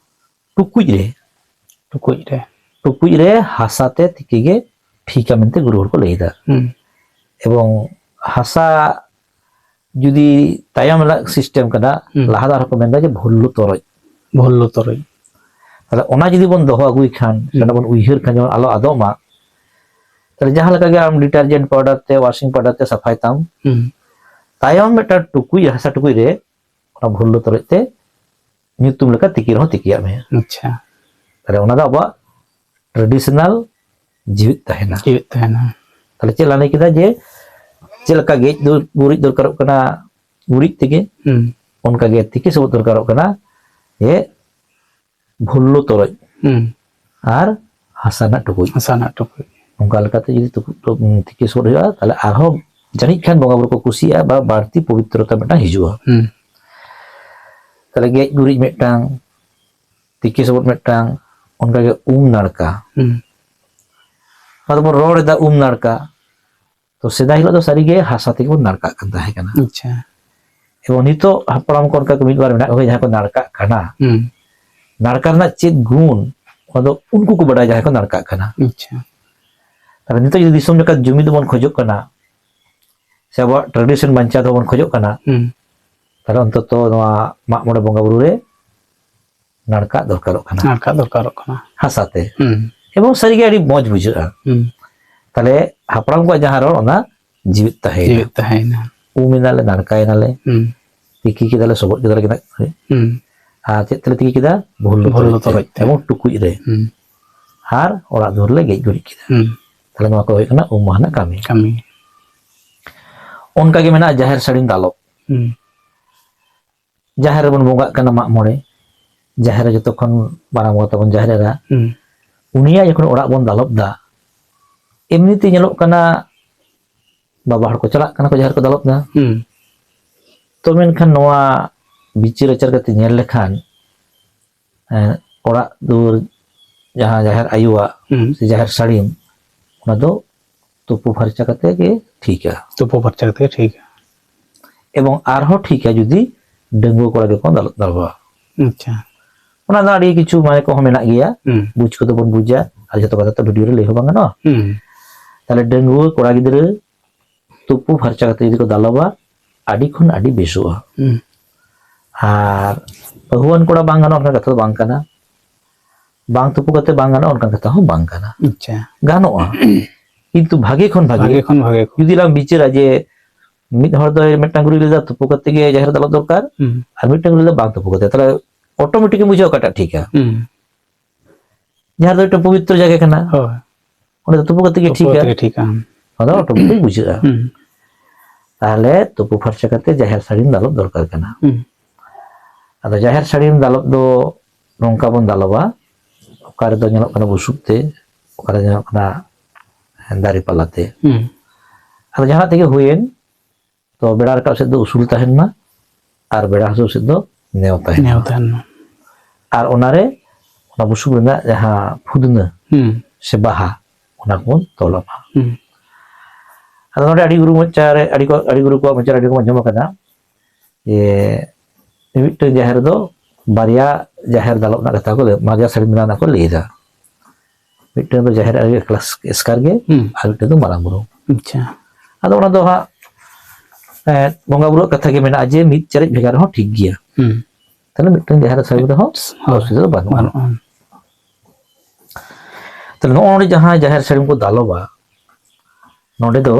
ᱴᱩᱠᱩᱡ ᱨᱮ, ᱴᱩᱠᱩᱡ ᱨᱮ᱾ ᱴᱩᱠᱩᱡ ᱨᱮ ᱦᱟᱥᱟ ᱛᱮ ᱛᱤᱠᱤ ᱜᱮ ᱴᱷᱤᱠᱟ ᱢᱮᱱᱛᱮ ᱜᱩᱨᱩ ᱦᱚᱲ ᱠᱚ ᱞᱟᱹᱭ ᱮᱫᱟ᱾ ᱦᱩᱸ᱾ ᱮᱵᱚᱝ ᱦᱟᱥᱟ ᱡᱩᱫᱤ ᱛᱟᱭᱚᱢ ᱨᱮᱱᱟᱜ ᱥᱤᱥᱴᱮᱢ ᱠᱟᱱᱟ, ᱦᱩᱸ᱾ ᱞᱟᱦᱟ ᱫᱚ ᱟᱨᱦᱚᱸ ᱠᱚ ᱢᱮᱱᱫᱟ ᱡᱮ ᱵᱷᱩᱞᱞᱩ ᱛᱚᱨᱚᱡ᱾ ᱵᱷᱩᱞᱞᱩ ᱛᱚᱨᱚᱡ᱾ ᱛᱟᱦᱞᱮ ᱚᱱᱟ ᱡᱩᱫᱤ ᱵᱚᱱ ᱫᱚᱦᱚ ᱟᱹᱜᱩᱭ ᱠᱷᱟᱱ, ᱦᱩᱸ᱾ ᱚᱱᱟ ᱵᱚᱱ ᱩᱭᱦᱟᱹᱨ ᱠᱷᱟᱱ ᱡᱮᱢᱚᱱ ᱟᱞᱚ ᱟᱫᱚᱜ ᱢᱟ, ᱛᱟᱦᱞᱮ ᱡᱟᱦᱟᱸ ᱞᱮᱠᱟ ᱜᱮ ᱟᱢ ᱰᱤᱴᱟᱨᱡᱮᱱᱴ ᱯᱟᱣᱰᱟᱨ ᱛᱮ, ᱣᱟᱥᱤᱝ ᱯᱟᱣᱰᱟᱨ ᱛᱮ ᱥᱟᱯᱷᱟᱭ ᱛᱟᱢ, ᱦᱩᱸ᱾ ᱛᱟᱭᱚᱢ ᱢᱤᱫᱴᱟᱝ ᱴᱩᱠᱩᱡ, ᱦᱟᱥᱟ ᱴᱩᱠᱩᱡ ᱨᱮ ᱚᱱᱟ ᱵᱷᱩᱞᱞᱩ ᱛᱚᱨᱚᱡ ᱛᱮ ᱧᱩᱛᱩᱢ ᱞᱮᱠᱟ ᱛᱤᱠᱤ ᱨᱮᱦᱚᱸ ᱛᱤᱠᱤᱭᱟᱜ ᱢᱮ᱾ ᱟᱪᱪᱷᱟ᱾ ᱛᱟᱦᱞᱮ ᱚᱱᱟ ᱫᱚ ᱟᱵᱚᱣᱟᱜ ᱴᱨᱮᱰᱤᱥᱚᱱᱟᱞ ᱡᱤᱣᱤᱫ ᱛᱟᱦᱮᱱᱟ᱾ ᱡᱤᱣᱤᱫ ᱛᱟᱦᱮᱱᱟ᱾ ᱛᱟᱦᱞᱮ ᱪᱮᱫ ᱞᱟᱝ ᱞᱟᱹᱭ ᱠᱮᱫᱟ ᱡᱮ ᱪᱮᱫ ᱞᱮᱠᱟ ᱜᱮᱡ ᱫᱚ ᱜᱩᱨᱤᱡ ᱫᱚᱨᱠᱟᱨᱚᱜ ᱠᱟᱱᱟ ᱜᱩᱨᱤᱡ ᱛᱮᱜᱮ, ᱦᱩᱸ ᱚᱱᱠᱟᱜᱮ ᱛᱤᱠᱤ ᱥᱚᱵᱚᱫ ᱫᱚᱨᱠᱟᱨᱚᱜ ᱠᱟᱱᱟ ᱡᱮ ᱵᱷᱩᱞᱞᱩ ᱛᱚᱨᱚᱡ ᱦᱩᱸ ᱟᱨ ᱦᱟᱥᱟ ᱨᱮᱱᱟᱜ ᱴᱩᱠᱩᱡ᱾ ᱦᱟᱥᱟ ᱨᱮᱱᱟᱜ ᱴᱩᱠᱩᱡ᱾ ᱚᱱᱠᱟ ᱞᱮᱠᱟᱛᱮ ᱡᱩᱫᱤ ᱛᱩᱠᱩ-, ᱛᱩ-, ᱛᱤᱠᱤ ᱥᱚᱵᱚᱫ ᱦᱩᱭᱩᱜᱼᱟ, ᱛᱟᱦᱞᱮ ᱟᱨᱦᱚᱸ ᱡᱟᱹᱱᱤᱡ ᱠᱷᱟᱱ ᱵᱚᱸᱜᱟ ᱵᱩᱨᱩ ᱠᱚ ᱠᱩᱥᱤᱭᱟᱜᱼᱟ ᱵᱟ ᱵᱟᱹᱲᱛᱤ ᱯᱚᱵᱤᱛᱨᱚᱛᱟ ᱢᱤᱫᱴᱟᱝ ᱦᱤᱡᱩᱜᱼᱟ᱾ ᱦᱩᱸ ᱛᱟᱦᱞᱮ ᱜᱮᱡ ᱜᱩᱨᱤᱡ ᱢᱤᱫᱴᱟᱝ, ᱛᱤᱠᱤ ᱥᱚᱵᱚᱫ ᱢᱤᱫᱴᱟᱝ, ᱚᱱᱠᱟᱜᱮ ᱩᱢ ᱱᱟᱲᱠᱟ᱾ ᱦᱩᱸ ᱟᱫᱚ ᱵᱚᱱ ᱨᱚᱲ ᱮᱫᱟ ᱩᱢ ᱱᱟᱲᱠᱟ, ᱛᱚ ᱥᱮᱫᱟᱭ ᱦᱤᱞᱳᱜ ᱫᱚ ᱥᱟᱹᱨᱤᱜᱮ ᱦᱟᱥᱟ ᱛᱮᱜᱮ ᱵᱚᱱ ᱱᱟᱲᱠᱟᱜ ᱠᱟᱱ ᱛᱟᱦᱮᱸ ᱠᱟᱱᱟ᱾ ᱟᱪᱪᱷᱟ᱾ ᱮᱵᱚᱝ ᱱᱤᱛᱚᱜ ᱦᱟᱯᱲᱟᱢ ᱠᱚ ᱚᱱᱠᱟ ᱠᱚ ᱢᱤᱫ ᱵᱟᱨ ᱢᱮᱱᱟᱜ ᱠᱚᱜᱮᱭᱟ ᱡᱟᱦᱟᱸᱭ ᱠᱚ ᱱᱟᱲᱠᱟᱜ ᱠᱟᱱᱟ᱾ ᱦᱩᱸ ᱱᱟᱲᱠᱟ ᱨᱮᱱᱟᱜ ᱪᱮᱫ ᱜᱩᱱ, ᱚᱱᱟ ᱫᱚ ᱩᱱᱠᱩ ᱠᱚ ᱵᱟᱰᱟᱭᱟ ᱡᱟᱦᱟᱸᱭ ᱠᱚ ᱱᱟᱲᱠᱟᱜ ᱠᱟᱱᱟ᱾ ᱟᱪᱪᱷᱟ᱾ ᱛᱟᱦᱞᱮ ᱱᱤᱛᱚᱜ ᱡᱩᱫᱤ ᱫᱤᱥᱚᱢ ᱞᱮᱠᱟ ᱡᱩᱢᱤᱫ ᱵᱚᱱ ᱠᱷᱚᱡᱚᱜ ᱠᱟᱱᱟ, ᱥᱮ ᱟᱵᱚᱣᱟᱜ ᱴᱨᱟᱰᱤᱥᱚᱱ ᱵᱟᱧᱪᱟᱣ ᱫᱚᱦᱚ ᱵᱚᱱ ᱠᱷᱚᱡᱚᱜ ᱠᱟᱱᱟ, ᱦᱩᱸ ᱛᱟᱦᱞᱮ ᱚᱱᱛᱚᱛᱚ ᱱᱚᱣᱟ ᱢᱟᱜ ᱢᱚᱬᱮ ᱵᱚᱸᱜᱟ ᱵᱩᱨᱩ ᱨᱮ ᱱᱟᱲᱠᱟᱜ ᱫᱚᱨᱠᱟᱨᱚᱜ ᱠᱟᱱᱟ᱾ ᱱᱟᱲᱠᱟᱜ ᱫᱚᱨᱠᱟᱨᱚᱜ ᱠᱟᱱᱟ᱾ ᱦᱟᱥᱟᱛᱮ᱾ ᱦᱩᱸ ᱮᱵᱚᱝ ᱥᱟᱹᱨᱤᱜᱮ ᱟᱹᱰᱤ ᱢᱚᱡᱽ ᱵᱩᱡᱷᱟᱹᱜᱼᱟ᱾ ᱦᱩᱸ ᱛᱟᱦᱞᱮ ᱦᱟᱯᱲᱟᱢ ᱠᱚᱣᱟᱜ ᱡᱟᱦᱟᱸ ᱨᱚᱲ, ᱚᱱᱟ ᱡᱤᱣᱤᱫ ᱛᱟᱦᱮᱸᱭᱮᱱᱟ᱾ ᱡᱤᱣᱤᱫ ᱛᱟᱦᱮᱸᱭᱮᱱᱟ᱾ ᱩᱢ ᱮᱱᱟᱞᱮ, ᱱᱟᱲᱠᱟᱭᱮᱱᱟᱞᱮ, ᱦᱩᱸ ᱛᱤᱠᱤ ᱠᱮᱫᱟᱞᱮ, ᱥᱚᱵᱚᱫ ᱠᱮᱫᱟᱞᱮ ᱜᱮᱸᱫᱟᱜ ᱠᱚᱨᱮ᱾ ᱦᱩᱸ ᱟᱨ ᱪᱮᱫ ᱛᱮᱞᱮ ᱛᱤᱠᱤ ᱠᱮᱫᱟ? ᱵᱷᱩᱞ ᱵᱷᱩᱞ ᱛᱚᱨᱚᱡ ᱛᱮ ᱛᱚᱨᱚᱡ ᱛᱮ᱾ ᱮᱵᱚᱝ ᱴᱩᱠᱩᱡ ᱨᱮ᱾ ᱦᱩᱸ ᱟᱨ ᱚᱲᱟᱜ ᱫᱩᱣᱟᱹᱨ ᱞᱮ ᱜᱮᱡ ᱜᱩᱨᱤᱡ ᱠᱮᱫᱟ᱾ ᱦᱩᱸ ᱛᱟᱦᱞᱮ ᱱᱚᱣᱟ ᱠᱚ ᱦᱩᱭᱩᱜ ᱠᱟᱱᱟ ᱩᱢ ᱢᱟᱦᱟ ᱨᱮᱱᱟᱜ ᱠᱟᱹᱢᱤ᱾ ᱠᱟᱹᱢᱤ᱾ ᱚᱱᱠᱟᱜᱮ ᱢᱮᱱᱟᱜᱼᱟ ᱡᱟᱦᱮᱨ ᱥᱟᱹᱲᱤᱢ ᱫᱟᱞᱚᱵ᱾ ᱦᱩᱸ ᱡᱟᱦᱮᱨ ᱨᱮᱵᱚᱱ ᱵᱚᱸᱜᱟᱜ ᱠᱟᱱᱟ ᱢᱟᱜ ᱢᱚᱬᱮ, ᱡᱟᱦᱮᱨ ᱨᱮ ᱡᱚᱛᱚ ᱠᱷᱚᱱ ᱢᱟᱨᱟᱝ ᱵᱚᱸᱜᱟ ᱛᱟᱵᱚᱱ ᱡᱟᱦᱮᱨ ᱮᱨᱟ, ᱦᱩᱸ ᱩᱱᱤᱭᱟᱜ ᱡᱚᱠᱷᱚᱱ ᱚᱲᱟᱜ ᱵᱚᱱ ᱫᱟᱞᱚᱵ ᱫᱟ, ᱮᱢᱱᱤᱛᱮ ᱧᱮᱞᱚᱜ ᱠᱟᱱᱟ ᱵᱟᱵᱟ ᱦᱚᱲ ᱠᱚ ᱪᱟᱞᱟᱜ ᱠᱟᱱᱟ ᱠᱚ ᱡᱟᱦᱮᱨ ᱠᱚ ᱫᱟᱞᱚᱵ ᱫᱟ᱾ ᱦᱩᱸ ᱛᱚ ᱢᱮᱱᱠᱷᱟᱱ ᱱᱚᱣᱟ ᱵᱤᱪᱟᱹᱨ ᱟᱪᱟᱨ ᱠᱟᱛᱮ ᱧᱮᱞ ᱞᱮᱠᱷᱟᱱ, ᱮᱸ, ᱚᱲᱟᱜ ᱫᱩᱣᱟᱹᱨ ᱡᱟᱦᱟᱸ ᱡᱟᱦᱮᱨ ᱟᱭᱳᱣᱟᱜ ᱦᱩᱸ ᱥᱮ ᱡᱟᱦᱮᱨ ᱥᱟᱹᱲᱤᱢ, ᱚᱱᱟ ᱫᱚ ᱛᱩᱯᱩ ᱯᱷᱟᱨᱪᱟ ᱠᱟᱛᱮ ᱜᱮ ᱴᱷᱤᱠᱟ᱾ ᱛᱩᱯᱩ ᱯᱷᱟᱨᱪᱟ ᱠᱟᱛᱮ ᱜᱮ ᱴᱷᱤᱠᱟ᱾ ᱮᱵᱚᱝ ᱟᱨᱦᱚᱸ ᱴᱷᱤᱠᱟ ᱡᱩᱫᱤ ᱰᱟᱺᱜᱩᱣᱟᱹ ᱠᱚᱲᱟ ᱜᱮᱠᱚ ᱫᱟᱞᱚᱵ ᱫᱟᱞᱚᱵᱟ᱾ ᱟᱪᱪᱷᱟ᱾ ᱚᱱᱟ ᱫᱚ ᱟᱹᱰᱤ ᱠᱤᱪᱷᱩ ᱢᱟᱱᱮ ᱠᱚᱦᱚᱸ ᱢᱮᱱᱟᱜ ᱜᱮᱭᱟ, ᱦᱩᱸ ᱵᱩᱡᱽ ᱠᱚᱫᱚ ᱵᱚᱱ ᱵᱩᱡᱟ, ᱟᱨ ᱡᱚᱛᱚ ᱠᱟᱛᱷᱟ ᱛᱚ ᱵᱷᱤᱰᱤᱭᱳ ᱨᱮ ᱞᱟᱹᱭ ᱦᱚᱸ ᱵᱟᱝ ᱜᱟᱱᱚᱜᱼᱟ᱾ ᱦᱩᱸ ᱛᱟᱦᱞᱮ ᱰᱟᱺᱜᱩᱣᱟᱹ ᱠᱚᱲᱟ ᱜᱤᱫᱽᱨᱟᱹ ᱛᱩᱯᱩ ᱯᱷᱟᱨᱪᱟ ᱠᱟᱛᱮ ᱡᱩᱫᱤ ᱠᱚ ᱫᱟᱞᱚᱵᱟ, ᱟᱹᱰᱤ ᱠᱷᱚᱱ ᱟᱹᱰᱤ ᱵᱮᱥᱚᱜᱼᱟ᱾ ᱦᱩᱸ ᱟᱨ ᱵᱟᱹᱦᱩᱣᱟᱱ ᱠᱚᱲᱟ ᱵᱟᱝ ᱜᱟᱱᱚᱜᱼᱟ, ᱚᱱᱠᱟᱱ ᱠᱟᱛᱷᱟ ᱫᱚ ᱵᱟᱝ ᱠᱟᱱᱟ᱾ ᱵᱟᱝ ᱛᱩᱯᱩ ᱠᱟᱛᱮ ᱵᱟᱝ ᱜᱟᱱᱚᱜᱼᱟ, ᱚᱱᱠᱟᱱ ᱠᱟᱛᱷᱟ ᱦᱚᱸ ᱵᱟᱝ ᱠᱟᱱᱟ᱾ ᱟᱪᱪᱷᱟ᱾ ᱜᱟᱱᱚᱜᱼᱟ, ᱠᱤᱱᱛᱩ ᱵᱷᱟᱜᱮ ᱠᱷᱚᱱ ᱵᱷᱟᱜᱮ᱾ ᱵᱷᱟᱜᱮ ᱠᱷᱚᱱ ᱵᱷᱟᱜᱮ ᱠᱚ᱾ ᱡᱩᱫᱤ ᱞᱟᱝ ᱵᱤᱪᱟᱹᱨᱟ ᱡᱮ ᱢᱤᱫ ᱦᱚᱲ ᱫᱚ ᱢᱤᱫᱴᱟᱝ ᱜᱩᱨᱤᱡ ᱞᱟᱹᱭ ᱫᱟ ᱛᱩᱯᱩ ᱠᱟᱛᱮ ᱜᱮ ᱡᱟᱦᱮᱨ ᱫᱟᱞᱚᱵ ᱫᱚᱨᱠᱟᱨ, ᱦᱩᱸ ᱟᱨ ᱢᱤᱫᱴᱟᱝ ᱜᱩᱨᱤᱡ ᱞᱟᱹᱭ ᱫᱟ ᱵᱟᱝ ᱛᱩᱯᱩ ᱠᱟᱛᱮ, ᱛᱟᱦᱞᱮ ᱚᱴᱳᱢᱮᱴᱤᱠ ᱮᱢ ᱵᱩᱡᱷᱟᱹᱣᱟ ᱚᱠᱟᱴᱟᱜ ᱴᱷᱤᱠᱟ᱾ ᱦᱩᱸ ᱡᱟᱦᱮᱨ ᱫᱚ ᱢᱤᱫᱴᱟᱝ ᱯᱚᱵᱤᱛᱨᱚ ᱡᱟᱭᱜᱟ ᱠᱟᱱᱟ᱾ ᱦᱳᱭ᱾ ᱚᱸᱰᱮ ᱫᱚ ᱛᱩᱯᱩ ᱠᱟᱛᱮ ᱜᱮ ᱛᱩᱯᱩ ᱴᱷᱤᱠᱟ᱾ ᱠᱟᱛᱮ ᱜᱮ ᱴᱷᱤᱠᱟ᱾ ᱚᱱᱟ ᱫᱚ ᱚᱴᱳᱢᱮᱴᱤᱠ ᱵᱩᱡᱷᱟᱹᱜᱼᱟ᱾ ᱦᱩᱸ᱾ ᱛᱟᱦᱞᱮ ᱛᱩᱯᱩ ᱯᱷᱟᱨᱪᱟ ᱠᱟᱛᱮ ᱡᱟᱦᱮᱨ ᱥᱟᱹᱲᱤᱢ ᱫᱟᱞᱚᱵ ᱫᱚᱨᱠᱟᱨ ᱠᱟᱱᱟ᱾ ᱦᱩᱸ᱾ ᱟᱫᱚ ᱡᱟᱦᱮᱨ ᱥᱟᱹᱲᱤᱢ ᱫᱟᱞᱚᱵ ᱫᱚ ᱱᱚᱝᱠᱟ ᱵᱚᱱ ᱫᱟᱞᱚᱵᱟ, ᱚᱠᱟ ᱨᱮᱫᱚ ᱧᱮᱞᱚᱜ ᱠᱟᱱᱟ ᱵᱩᱥᱩᱵ ᱛᱮ, ᱚᱠᱟ ᱨᱮ ᱧᱮᱞᱚᱜ ᱠᱟᱱᱟ ᱫᱟᱨᱮ ᱯᱟᱞᱟ ᱛᱮ᱾ ᱦᱩᱸ᱾ ᱟᱫᱚ ᱡᱟᱦᱟᱸ ᱛᱮᱜᱮ ᱦᱩᱭᱮᱱ, ᱛᱚ ᱵᱮᱲᱟ ᱨᱟᱠᱟᱵ ᱥᱮᱫ ᱫᱚ ᱩᱥᱩᱞ ᱛᱟᱦᱮᱱ ᱢᱟ ᱟᱨ ᱵᱮᱲᱟ ᱦᱟᱹᱥᱩᱨ ᱥᱮᱫ ᱫᱚ ᱱᱮᱣ ᱛᱟᱦᱮᱱ ᱱᱮᱣ ᱢᱟ᱾ ᱛᱟᱦᱮᱱ ᱢᱟ᱾ ᱟᱨ ᱚᱱᱟᱨᱮ ᱚᱱᱟ ᱵᱩᱥᱩᱵ ᱨᱮᱱᱟᱜ ᱡᱟᱦᱟᱸ ᱯᱷᱩᱫᱱᱟᱹ ᱦᱩᱸ᱾ ᱥᱮ ᱵᱟᱦᱟ, ᱚᱱᱟ ᱠᱚᱵᱚᱱ ᱛᱚᱞᱟ ᱢᱟ᱾ ᱦᱩᱸ᱾ ᱟᱫᱚ ᱱᱚᱰᱮ ᱟᱹᱰᱤ ᱜᱩᱨᱩ ᱢᱚᱪᱟ ᱨᱮ, ᱟᱹᱰᱤ ᱠᱚ, ᱟᱹᱰᱤ ᱜᱩᱨᱩ ᱠᱚᱣᱟᱜ ᱢᱚᱪᱟ ᱨᱮ ᱟᱹᱰᱤ ᱠᱚ ᱟᱸᱡᱚᱢ ᱟᱠᱟᱫᱟ ᱡᱮ ᱢᱤᱫᱴᱟᱝ ᱡᱟᱦᱮᱨ ᱫᱚ ᱵᱟᱨᱭᱟ ᱡᱟᱦᱮᱨ ᱫᱟᱞᱚᱵ ᱨᱮᱱᱟᱜ ᱠᱟᱛᱷᱟ ᱠᱚ ᱞᱟᱹᱭ, ᱵᱟᱨᱭᱟ ᱥᱟᱹᱲᱤᱢ ᱵᱮᱱᱟᱣ ᱨᱮᱱᱟᱜ ᱠᱚ ᱞᱟᱹᱭ ᱮᱫᱟ᱾ ᱢᱤᱫᱴᱟᱝ ᱫᱚ ᱡᱟᱦᱮᱨ ᱟᱭᱳ ᱮᱠᱞᱟ ᱮᱥᱠᱟᱨ ᱜᱮ, ᱦᱩᱸ᱾ ᱟᱨ ᱢᱤᱫᱴᱟᱝ ᱫᱚ ᱢᱟᱨᱟᱝ ᱵᱩᱨᱩ᱾ ᱟᱪᱪᱷᱟ᱾ ᱟᱫᱚ ᱚᱱᱟ ᱫᱚ ᱦᱟᱸᱜ, ᱮᱸ, ᱵᱚᱸᱜᱟ ᱵᱩᱨᱩᱣᱟᱜ ᱠᱟᱛᱷᱟ ᱜᱮ ᱢᱮᱱᱟᱜᱼᱟ ᱡᱮ ᱢᱤᱫ ᱪᱟᱨᱮᱡ ᱵᱷᱮᱜᱟᱨ ᱦᱚᱸ ᱴᱷᱤᱠ ᱜᱮᱭᱟ᱾ ᱦᱩᱸ᱾ ᱛᱟᱦᱞᱮ ᱢᱤᱫᱴᱟᱝ ᱡᱟᱦᱮᱨ ᱥᱟᱹᱲᱤᱢ ᱨᱮᱦᱚᱸ ᱦᱳᱭ᱾ ᱚᱥᱩᱵᱤᱫᱷᱟ ᱫᱚ ᱵᱟᱹᱱᱩᱜᱼᱟ᱾ ᱵᱟᱹᱱᱩᱜᱼᱟ᱾ ᱛᱟᱦᱞᱮ ᱱᱚᱜᱼᱚ ᱱᱚᱰᱮ ᱡᱟᱦᱟᱸ ᱡᱟᱦᱮᱨ ᱥᱟᱹᱲᱤᱢ ᱠᱚ ᱫᱟᱞᱚᱵᱟ, ᱱᱚᱰᱮ ᱫᱚ,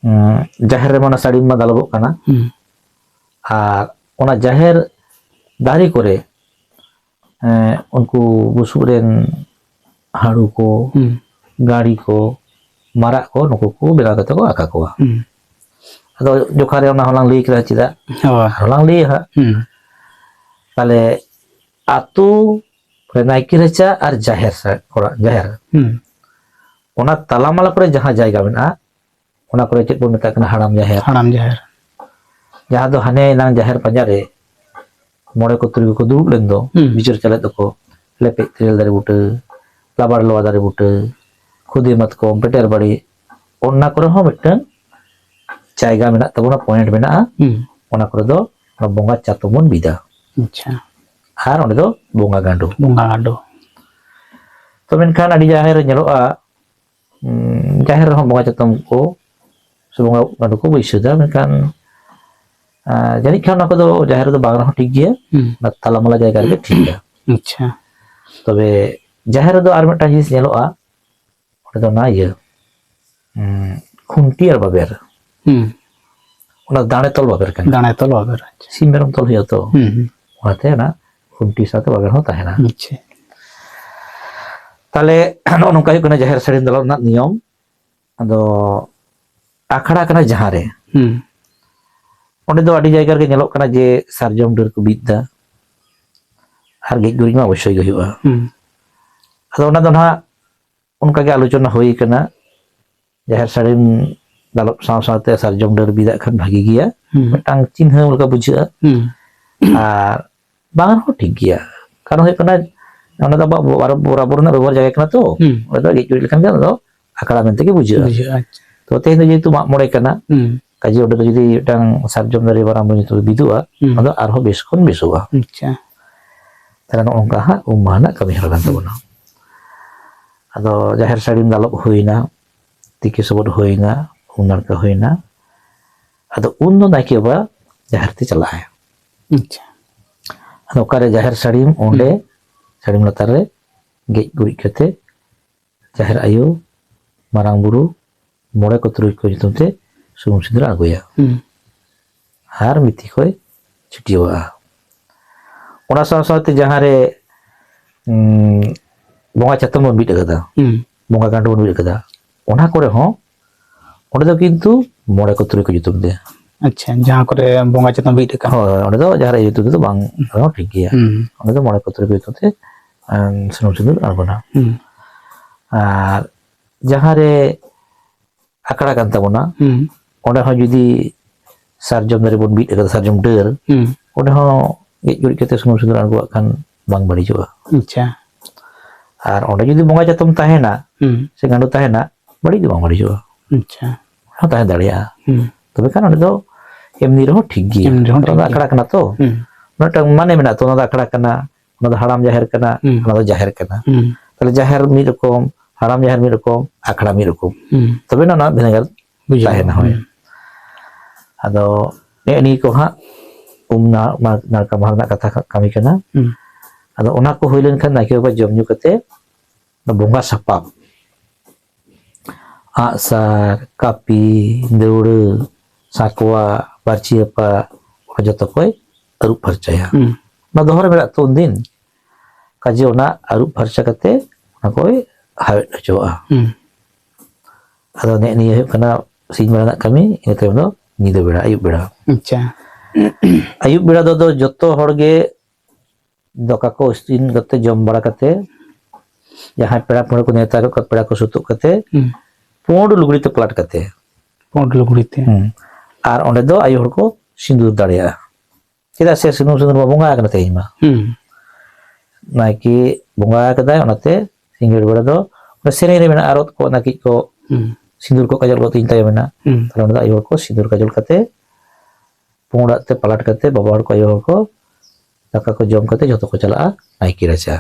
ᱩᱸ, ᱡᱟᱦᱮᱨ ᱨᱮᱢᱟ ᱚᱱᱟ ᱥᱟᱹᱲᱤᱢ ᱢᱟ ᱫᱟᱞᱚᱵᱚᱜ ᱠᱟᱱᱟ᱾ ᱦᱩᱸ᱾ ᱟᱨ ᱚᱱᱟ ᱡᱟᱦᱮᱨ ᱫᱟᱨᱮ ᱠᱚᱨᱮ, ᱮᱸ, ᱩᱱᱠᱩ ᱵᱩᱥᱩᱵ ᱨᱮᱱ ᱦᱟᱹᱲᱩ ᱠᱚ, ᱦᱩᱸ᱾ ᱜᱟᱹᱲᱤ ᱠᱚ, ᱢᱟᱨᱟᱜ ᱠᱚ, ᱱᱩᱠᱩ ᱠᱚ ᱵᱮᱱᱟᱣ ᱠᱟᱛᱮ ᱠᱚ ᱟᱠᱟ ᱠᱚᱣᱟ᱾ ᱦᱩᱸ᱾ ᱟᱫᱚ ᱡᱚᱠᱷᱟ ᱨᱮ ᱚᱱᱟ ᱦᱚᱸᱞᱟᱝ ᱞᱟᱹᱭ ᱠᱮᱫᱟ ᱪᱮᱫᱟᱜ? ᱦᱳᱭ᱾ ᱟᱨᱦᱚᱸ ᱞᱟᱝ ᱞᱟᱹᱭᱟ ᱦᱟᱸᱜ᱾ ᱦᱩᱸ᱾ ᱛᱟᱦᱞᱮ ᱟᱛᱳ ᱨᱮ ᱱᱟᱭᱠᱮ ᱨᱟᱪᱟ ᱟᱨ ᱡᱟᱦᱮᱨ ᱥᱟ-, ᱚᱲᱟᱜ, ᱡᱟᱦᱮᱨ᱾ ᱦᱩᱸ᱾ ᱚᱱᱟ ᱛᱟᱞᱟᱢᱟᱞᱟ ᱠᱚᱨᱮ ᱡᱟᱦᱟᱸ ᱡᱟᱭᱜᱟ ᱢᱮᱱᱟᱜᱼᱟ, ᱚᱱᱟ ᱠᱚᱨᱮ ᱪᱮᱫ ᱵᱚᱱ ᱢᱮᱛᱟᱜ ᱠᱟᱱᱟ? ᱦᱟᱲᱟᱢ ᱡᱟᱦᱮᱨ᱾ ᱦᱟᱲᱟᱢ ᱡᱟᱦᱮᱨ᱾ ᱡᱟᱦᱟᱸ ᱫᱚ ᱦᱟᱱᱮ ᱮᱱᱟᱝ ᱡᱟᱦᱮᱨ ᱯᱟᱸᱡᱟ ᱨᱮ ᱢᱚᱬᱮ ᱠᱚ ᱛᱩᱨᱩᱭ ᱠᱚᱠᱚ ᱫᱩᱲᱩᱵ ᱞᱮᱱ ᱫᱚ, ᱦᱩᱸ᱾ ᱵᱤᱪᱟᱹᱨ ᱪᱟᱞᱮᱫ ᱫᱚᱠᱚ, ᱞᱮᱯᱮᱡ ᱛᱮᱨᱮᱞ ᱫᱟᱨᱮ ᱵᱩᱴᱟᱹ, ᱞᱟᱵᱟᱲ ᱞᱚᱣᱟ ᱫᱟᱨᱮ ᱵᱩᱴᱟᱹ, ᱠᱷᱩᱫᱤ ᱢᱟᱛᱠᱚᱢ, ᱯᱮᱴᱮᱨ ᱵᱟᱲᱤ, ᱚᱱᱟ ᱠᱚᱨᱮ ᱦᱚᱸ ᱢᱤᱫᱴᱟᱝ ᱡᱟᱭᱜᱟ ᱢᱮᱱᱟᱜ ᱛᱟᱵᱚᱱᱟ, ᱯᱚᱭᱮᱱᱴ ᱢᱮᱱᱟᱜᱼᱟ᱾ ᱦᱩᱸ᱾ ᱚᱱᱟ ᱠᱚᱨᱮ ᱫᱚ ᱚᱱᱟ ᱵᱚᱸᱜᱟ ᱪᱟᱛᱚᱢ ᱵᱚᱱ ᱵᱤᱫᱟ᱾ ᱟᱪᱪᱷᱟ᱾ ᱟᱨ ᱚᱸᱰᱮ ᱫᱚ ᱵᱚᱸᱜᱟ ᱜᱟᱸᱰᱳ᱾ ᱵᱚᱸᱜᱟ ᱜᱟᱸᱰᱳ᱾ ᱛᱚ ᱢᱮᱱᱠᱷᱟᱱ ᱟᱹᱰᱤ ᱡᱟᱦᱮᱨ ᱨᱮ ᱧᱮᱞᱚᱜᱼᱟ, ᱩᱸ, ᱡᱟᱦᱮᱨ ᱨᱮᱦᱚᱸ ᱵᱚᱸᱜᱟ ᱪᱟᱛᱚᱢ ᱠᱚ ᱥᱮ ᱵᱚᱸᱜᱟ ᱜᱟᱸᱰᱳ ᱠᱚ ᱵᱟᱹᱭᱥᱟᱹᱣ ᱫᱟ, ᱢᱮᱱᱠᱷᱟᱱ, ᱟᱸ, ᱡᱟᱹᱱᱤᱡ ᱠᱷᱟᱱ ᱚᱱᱟ ᱠᱚᱫᱚ ᱡᱟᱦᱮᱨ ᱨᱮᱫᱚ ᱵᱟᱝ ᱨᱮᱦᱚᱸ ᱴᱷᱤᱠ ᱜᱮᱭᱟ, ᱦᱩᱸ᱾ ᱚᱱᱟ ᱛᱟᱞᱟᱢᱟᱞᱟ ᱡᱟᱭᱜᱟ ᱨᱮᱜᱮ ᱴᱷᱤᱠ ᱜᱮᱭᱟ᱾ ᱟᱪᱪᱷᱟ᱾ ᱛᱚᱵᱮ ᱡᱟᱦᱮᱨ ᱨᱮᱫᱚ ᱟᱨ ᱢᱤᱫᱴᱟᱝ ᱡᱤᱱᱤᱥ ᱧᱮᱞᱚᱜᱼᱟ, ᱚᱸᱰᱮ ᱫᱚ ᱚᱱᱟ ᱤᱭᱟᱹ, ᱩᱸ, ᱠᱷᱩᱱᱴᱤ ᱟᱨ ᱵᱟᱵᱮᱨ᱾ ᱦᱩᱸ᱾ ᱚᱱᱟ ᱫᱟᱲᱮ ᱛᱚᱞ ᱵᱟᱵᱮᱨ ᱠᱟᱱᱟ᱾ ᱫᱟᱲᱮ ᱛᱚᱞ ᱵᱟᱵᱮᱨ, ᱟᱪᱪᱷᱟ᱾ ᱥᱤᱢ ᱢᱮᱨᱚᱢ ᱛᱚᱞ ᱦᱩᱭᱩᱜᱼᱟ ᱛᱚ᱾ ᱦᱩᱸ, ᱦᱩᱸ᱾ ᱚᱱᱟᱛᱮ ᱚᱱᱟ ᱠᱷᱩᱱᱴᱤ ᱥᱟᱶᱛᱮ ᱵᱟᱵᱮᱨ ᱦᱚᱸ ᱛᱟᱦᱮᱱᱟ᱾ ᱟᱪᱪᱷᱟ᱾ ᱛᱟᱦᱞᱮ ᱱᱚᱜᱼᱚ ᱱᱚᱝᱠᱟ ᱦᱩᱭᱩᱜ ᱠᱟᱱᱟ ᱡᱟᱦᱮᱨ ᱥᱟᱹᱲᱤᱢ ᱫᱟᱞᱚᱵ ᱨᱮᱱᱟᱜ ᱱᱤᱭᱚᱢ᱾ ᱟᱫᱚ ᱟᱠᱷᱲᱟ ᱠᱟᱱᱟ ᱡᱟᱦᱟᱸ ᱨᱮ, ᱦᱩᱸ ᱚᱸᱰᱮ ᱫᱚ ᱟᱹᱰᱤ ᱡᱟᱭᱜᱟ ᱨᱮᱜᱮ ᱧᱮᱞᱚᱜ ᱠᱟᱱᱟ ᱡᱮ ᱥᱟᱨᱡᱚᱢ ᱰᱟᱹᱨ ᱠᱚ ᱵᱤᱫ ᱮᱫᱟ, ᱟᱨ ᱜᱮᱡ ᱜᱩᱨᱤᱡ ᱢᱟ ᱚᱵᱚᱥᱥᱳᱭ ᱜᱮ ᱦᱩᱭᱩᱜᱼᱟ᱾ ᱦᱩᱸ ᱟᱫᱚ ᱚᱱᱟ ᱫᱚ ᱱᱟᱦᱟᱜ ᱚᱱᱠᱟ ᱜᱮ ᱟᱞᱳᱪᱚᱱᱟ ᱦᱩᱭ ᱠᱟᱱᱟ, ᱡᱟᱦᱮᱨ ᱥᱟᱹᱲᱤᱢ ᱫᱟᱞᱚᱵ ᱥᱟᱶ ᱥᱟᱶᱛᱮ ᱥᱟᱨᱡᱚᱢ ᱰᱟᱹᱨ ᱵᱤᱫᱟᱜ ᱠᱷᱟᱱ ᱵᱷᱟᱜᱤ ᱜᱮᱭᱟ, ᱦᱩᱸ ᱢᱤᱫᱴᱟᱝ ᱪᱤᱱᱦᱟᱹ ᱞᱮᱠᱟ ᱵᱩᱡᱷᱟᱹᱜᱼᱟ᱾ ᱦᱩᱸ ᱟᱨ ᱵᱟᱝ ᱨᱮᱦᱚᱸ ᱴᱷᱤᱠ ᱜᱮᱭᱟ, ᱠᱟᱨᱚᱱ ᱦᱩᱭᱩᱜ ᱠᱟᱱᱟ ᱚᱱᱟ ᱫᱚ ᱟᱵᱚᱣᱟᱜ ᱵᱚᱨᱟᱵᱚᱨ ᱨᱮᱱᱟᱜ ᱵᱮᱵᱚᱦᱟᱨ ᱡᱟᱭᱜᱟ ᱠᱟᱱᱟ ᱛᱚ, ᱦᱩᱸ ᱚᱸᱰᱮ ᱫᱚ ᱜᱮᱡ ᱜᱩᱨᱤᱡ ᱞᱮᱠᱷᱟᱱ ᱜᱮ ᱚᱱᱟ ᱫᱚ ᱟᱠᱷᱲᱟ ᱢᱮᱱᱛᱮ ᱜᱮ ᱵᱩᱡᱷᱟᱹᱜᱼᱟ᱾ ᱵᱩᱡᱷᱟᱹᱜᱼᱟ᱾ ᱟᱪᱪᱷᱟ᱾ ᱛᱚ ᱛᱮᱦᱮᱧ ᱫᱚ ᱡᱮᱦᱮᱛᱩ ᱢᱟᱜ ᱢᱚᱬᱮ ᱠᱟᱱᱟ, ᱦᱩᱸ ᱠᱟᱡᱮ ᱚᱸᱰᱮ ᱫᱚ ᱡᱩᱫᱤ ᱢᱤᱫᱴᱟᱝ ᱥᱟᱨᱡᱚᱢ ᱫᱟᱨᱮ ᱵᱟᱨᱟᱢ ᱧᱩᱛᱩᱢ ᱵᱤᱫᱩᱜᱼᱟ, ᱦᱩᱸ ᱚᱱᱟ ᱫᱚ ᱟᱨᱦᱚᱸ ᱵᱮᱥ ᱠᱷᱚᱱ ᱵᱮᱥᱚᱜᱼᱟ᱾ ᱟᱪᱪᱷᱟ᱾ ᱛᱟᱦᱞᱮ ᱱᱚᱜᱼᱚ ᱱᱚᱝᱠᱟ ᱦᱟᱸᱜ ᱩᱢ ᱢᱟᱦᱟ ᱨᱮᱱᱟᱜ ᱠᱟᱹᱢᱤ ᱦᱚᱨᱟ ᱠᱟᱱ ᱛᱟᱵᱚᱱᱟ᱾ ᱟᱫᱚ ᱡᱟᱦᱮᱨ ᱥᱟᱹᱲᱤᱢ ᱫᱟᱞᱚᱵ ᱦᱩᱭᱱᱟ, ᱛᱤᱠᱤ ᱥᱚᱵᱚᱫ ᱦᱩᱭᱱᱟ, ᱩᱢ ᱱᱟᱲᱠᱟ ᱦᱩᱭᱱᱟ, ᱟᱫᱚ ᱩᱱ ᱫᱚ ᱱᱟᱭᱠᱮ ᱵᱟᱵᱟ ᱡᱟᱦᱮᱨ ᱛᱮ ᱪᱟᱞᱟᱜᱼᱟᱭ᱾ ᱟᱪᱪᱷᱟ᱾ ᱟᱫᱚ ᱚᱠᱟᱨᱮ ᱡᱟᱦᱮᱨ ᱥᱟᱹᱲᱤᱢ, ᱚᱸᱰᱮ ᱥᱟᱹᱲᱤᱢ ᱞᱟᱛᱟᱨ ᱨᱮ ᱜᱮᱡ ᱜᱩᱨᱤᱡ ᱠᱟᱛᱮ ᱡᱟᱦᱮᱨ ᱟᱭᱳ, ᱢᱟᱨᱟᱝ ᱵᱩᱨᱩ, ᱢᱚᱬᱮ ᱠᱚ ᱛᱩᱨᱩᱭ ᱠᱚ ᱧᱩᱛᱩᱢ ᱛᱮ ᱥᱩᱱᱩᱢ ᱥᱤᱸᱫᱩᱨ ᱟᱬᱜᱚᱭᱟ᱾ ᱦᱩᱸ ᱟᱨ ᱢᱤᱫ ᱛᱤ ᱠᱚᱭ ᱪᱷᱤᱴᱭᱟᱹᱣᱟᱜᱼᱟ᱾ ᱚᱱᱟ ᱥᱟᱶ ᱥᱟᱶᱛᱮ ᱡᱟᱦᱟᱸᱨᱮ ᱩᱸ, ᱵᱚᱸᱜᱟ ᱪᱟᱛᱚᱢ ᱵᱚᱱ ᱵᱤᱫ ᱟᱠᱟᱫᱟ, ᱦᱩᱸ ᱵᱚᱸᱜᱟ ᱜᱟᱸᱰᱳ ᱵᱚᱱ ᱵᱤᱫ ᱟᱠᱟᱫᱟ, ᱚᱱᱟ ᱠᱚᱨᱮ ᱦᱚᱸ ᱚᱸᱰᱮ ᱫᱚ ᱠᱤᱱᱛᱩ ᱢᱚᱬᱮ ᱠᱚ ᱛᱩᱨᱩᱭ ᱠᱚ ᱧᱩᱛᱩᱢ ᱛᱮ᱾ ᱟᱪᱪᱷᱟ, ᱡᱟᱦᱟᱸ ᱠᱚᱨᱮ ᱵᱚᱸᱜᱟ ᱪᱟᱛᱚᱢ ᱵᱤᱫ ᱟᱠᱟᱱ᱾ ᱦᱳᱭ, ᱚᱸᱰᱮ ᱫᱚ ᱡᱟᱦᱟᱸ ᱨᱮ ᱧᱩᱛᱩᱢ ᱛᱮᱫᱚ ᱵᱟᱝ ᱨᱮᱦᱚᱸ ᱴᱷᱤᱠ ᱜᱮᱭᱟ᱾ ᱦᱩᱸ ᱚᱸᱰᱮ ᱫᱚ ᱢᱚᱬᱮ ᱠᱚ ᱛᱩᱨᱩᱭ ᱠᱚ ᱧᱩᱛᱩᱢ ᱛᱮ ᱟᱸ, ᱥᱩᱱᱩᱢ ᱥᱤᱸᱫᱩᱨ ᱟᱬᱜᱚᱱᱟ᱾ ᱦᱩᱸ ᱟᱨ ᱡᱟᱦᱟᱸ ᱨᱮ ᱟᱠᱷᱲᱟ ᱠᱟᱱ ᱛᱟᱵᱚᱱᱟ, ᱦᱩᱸ ᱚᱸᱰᱮ ᱦᱚᱸ ᱡᱩᱫᱤ ᱥᱟᱨᱡᱚᱢ ᱫᱟᱨᱮ ᱵᱚᱱ ᱵᱤᱫ ᱟᱠᱟᱫᱟ, ᱥᱟᱨᱡᱚᱢ ᱰᱟᱹᱨ, ᱦᱩᱸ ᱚᱸᱰᱮ ᱦᱚᱸ ᱜᱮᱡ ᱜᱩᱨᱤᱡ ᱠᱟᱛᱮ ᱥᱩᱱᱩᱢ ᱥᱤᱸᱫᱩᱨ ᱟᱬᱜᱚᱣᱟᱜ ᱠᱷᱟᱱ ᱵᱟᱝ ᱵᱟᱹᱲᱤᱡᱚᱜᱼᱟ᱾ ᱟᱪᱪᱷᱟ᱾ ᱟᱨ ᱚᱸᱰᱮ ᱡᱩᱫᱤ ᱵᱚᱸᱜᱟ ᱪᱟᱛᱚᱢ ᱛᱟᱦᱮᱱᱟ ᱦᱩᱸ ᱥᱮ ᱜᱟᱸᱰᱳ ᱛᱟᱦᱮᱱᱟ, ᱵᱟᱹᱲᱤᱡ ᱫᱚ ᱵᱟᱝ ᱵᱟᱹᱲᱤᱡᱚᱜᱼᱟ, ᱟᱪᱪᱷᱟ᱾ ᱦᱚᱸ ᱛᱟᱦᱮᱸ ᱫᱟᱲᱮᱭᱟᱜᱼᱟ᱾ ᱦᱩᱸ ᱛᱚᱵᱮ ᱠᱷᱟᱱ ᱚᱸᱰᱮ ᱫᱚ ᱮᱢᱱᱤ ᱨᱮᱦᱚᱸ ᱴᱷᱤᱠ ᱜᱮᱭᱟ, ᱮᱢᱱᱤ ᱨᱮᱦᱚᱸ ᱚᱱᱟ ᱫᱚ ᱴᱷᱤᱠ ᱜᱮᱭᱟ᱾ ᱟᱠᱷᱲᱟ ᱠᱟᱱᱟ ᱛᱚ, ᱦᱩᱸ ᱢᱤᱫᱴᱟᱝ ᱢᱟᱱᱮ ᱢᱮᱱᱟᱜ ᱛᱚ, ᱚᱱᱟ ᱫᱚ ᱟᱠᱷᱲᱟ ᱠᱟᱱᱟ, ᱚᱱᱟ ᱫᱚ ᱦᱟᱲᱟᱢ ᱡᱟᱦᱮᱨ ᱠᱟᱱᱟ, ᱦᱩᱸ ᱚᱱᱟ ᱫᱚ ᱡᱟᱦᱮᱨ ᱠᱟᱱᱟ᱾ ᱦᱩᱸ ᱛᱟᱦᱞᱮ ᱡᱟᱦᱮᱨ ᱢᱤᱫ ᱨᱚᱠᱚᱢ, ᱦᱟᱲᱟᱢ ᱡᱟᱦᱮᱨ ᱢᱤᱫ ᱨᱚᱠᱚᱢ, ᱟᱠᱷᱲᱟ ᱢᱤᱫ ᱨᱚᱠᱚᱢ, ᱦᱩᱸ ᱛᱚᱵᱮ ᱱᱟ ᱚᱱᱟ ᱵᱷᱮᱱᱮᱜᱟᱨ ᱵᱩᱡᱷᱟᱹᱣ᱾ ᱛᱟᱦᱮᱱᱟ᱾ ᱦᱳᱭ᱾ ᱦᱩᱸ ᱟᱫᱚ ᱱᱮᱜᱼᱮ ᱱᱤᱭᱟᱹ ᱠᱚ ᱦᱟᱸᱜ ᱩᱢ ᱱᱟ-, ᱢᱟ-, ᱱᱟᱲᱠᱟ ᱢᱟᱦᱟ ᱨᱮᱱᱟᱜ ᱠᱟᱛᱷᱟ ᱠᱟ-, ᱠᱟᱹᱢᱤ ᱠᱟᱱᱟ᱾ ᱦᱩᱸ ᱟᱫᱚ ᱚᱱᱟ ᱠᱚ ᱦᱩᱭ ᱞᱮᱱᱠᱷᱟᱱ ᱱᱟᱭᱠᱮ ᱵᱟᱵᱟ ᱡᱚᱢ ᱧᱩ ᱠᱟᱛᱮ ᱚᱱᱟ ᱵᱚᱸᱜᱟ ᱥᱟᱯᱟᱵ, ᱟᱜᱼᱥᱟᱨ, ᱠᱟᱹᱯᱤ, ᱫᱟᱹᱣᱲᱟᱹ, ᱥᱟᱸᱠᱣᱟ, ᱵᱟᱹᱨᱪᱤ ᱨᱟᱯᱟᱜ, ᱚᱱᱟ ᱡᱚᱛᱚ ᱠᱚᱭ ᱟᱹᱨᱩᱵ ᱯᱷᱟᱨᱪᱟᱭᱟ᱾ ᱦᱩᱸ ᱚᱱᱟ ᱫᱚᱦᱚ ᱨᱮ ᱢᱮᱱᱟᱜ ᱛᱚ ᱩᱱᱫᱤᱱ, ᱠᱟᱡᱮ ᱚᱱᱟ ᱟᱹᱨᱩᱵ ᱯᱷᱟᱨᱪᱟ ᱠᱟᱛᱮ ᱚᱱᱟ ᱠᱚᱭ ᱦᱟᱣᱮᱫ ᱦᱚᱪᱚᱣᱟᱜᱼᱟ᱾ ᱦᱩᱸ᱾ ᱟᱫᱚ ᱱᱮᱜ ᱱᱤᱭᱟᱹ ᱦᱩᱭᱩᱜ ᱠᱟᱱᱟ ᱥᱤᱧ ᱵᱮᱲᱟ ᱨᱮᱱᱟᱜ ᱠᱟᱹᱢᱤ᱾ ᱤᱱᱟᱹ ᱛᱟᱭᱚᱢ ᱫᱚ ᱧᱤᱫᱟᱹ ᱵᱮᱲᱟ, ᱟᱹᱭᱩᱵ ᱵᱮᱲᱟ᱾ ᱟᱪᱪᱷᱟ᱾ ᱟᱹᱭᱩᱵ ᱵᱮᱲᱟ ᱫᱚ ᱟᱫᱚ ᱡᱚᱛᱚ ᱦᱚᱲ ᱜᱮ ᱫᱟᱠᱟ ᱠᱚ ᱤᱥᱤᱱ ᱠᱟᱛᱮ, ᱡᱚᱢ ᱵᱟᱲᱟ ᱠᱟᱛᱮ, ᱡᱟᱦᱟᱸᱭ ᱯᱮᱲᱟ ᱯᱟᱹᱲᱦᱟᱹ ᱠᱚ ᱱᱮᱣᱛᱟ ᱟᱠᱟᱫ ᱠᱚᱣᱟ, ᱯᱮᱲᱟ ᱠᱚ ᱥᱩᱛᱩᱜ ᱠᱟᱛᱮ, ᱦᱩᱸ᱾ ᱯᱩᱸᱰ ᱞᱩᱜᱽᱲᱤ ᱛᱮ ᱯᱟᱞᱟᱴ ᱠᱟᱛᱮ, ᱯᱩᱸᱰ ᱞᱩᱜᱽᱲᱤ ᱛᱮ᱾ ᱦᱩᱸ᱾ ᱟᱨ ᱚᱸᱰᱮ ᱫᱚ ᱟᱭᱳ ᱦᱚᱲ ᱠᱚ ᱥᱤᱸᱫᱩᱨ ᱫᱟᱲᱮᱭᱟᱜᱼᱟ᱾ ᱪᱮᱫᱟᱜ ᱥᱮ ᱥᱤᱸᱫᱩᱨ, ᱥᱤᱸᱫᱩᱨ ᱢᱟ ᱵᱚᱸᱜᱟ ᱟᱠᱟᱱᱟ ᱛᱮᱦᱮᱧ ᱢᱟ᱾ ᱦᱩᱸ᱾ ᱱᱟᱭᱠᱮ ᱵᱚᱸᱜᱟ ᱟᱠᱟᱫᱟᱭ, ᱚᱱᱟᱛᱮ ᱥᱤᱸᱜᱟᱹᱲ ᱵᱮᱲᱟ ᱫᱚ ᱚᱱᱟ ᱥᱮᱨᱮᱧ ᱨᱮ ᱢᱮᱱᱟᱜᱼᱟ, ᱟᱨᱚᱛ ᱠᱚ ᱱᱟᱹᱠᱤᱡ ᱠᱚ ᱦᱩᱸ᱾ ᱥᱤᱸᱫᱩᱨ ᱠᱚ ᱠᱟᱡᱚᱞ ᱠᱚ ᱛᱤᱧ ᱛᱟᱭᱚᱢ ᱮᱱᱟ᱾ ᱦᱩᱸ᱾ ᱛᱟᱦᱞᱮ ᱚᱸᱰᱮ ᱫᱚ ᱟᱭᱳ ᱦᱚᱲ ᱠᱚ ᱥᱤᱸᱫᱩᱨ ᱠᱟᱡᱚᱞ ᱠᱟᱛᱮ, ᱯᱩᱸᱰᱟᱜ ᱛᱮ ᱯᱟᱞᱟᱴ ᱠᱟᱛᱮ, ᱵᱟᱵᱟ ᱦᱚᱲ ᱠᱚ, ᱟᱭᱳ ᱦᱚᱲ ᱠᱚ ᱫᱟᱠᱟ ᱠᱚ ᱡᱚᱢ ᱠᱟᱛᱮ ᱡᱷᱚᱛᱚ ᱠᱚ ᱪᱟᱞᱟᱜᱼᱟ ᱱᱟᱭᱠᱮ ᱨᱟᱪᱟ᱾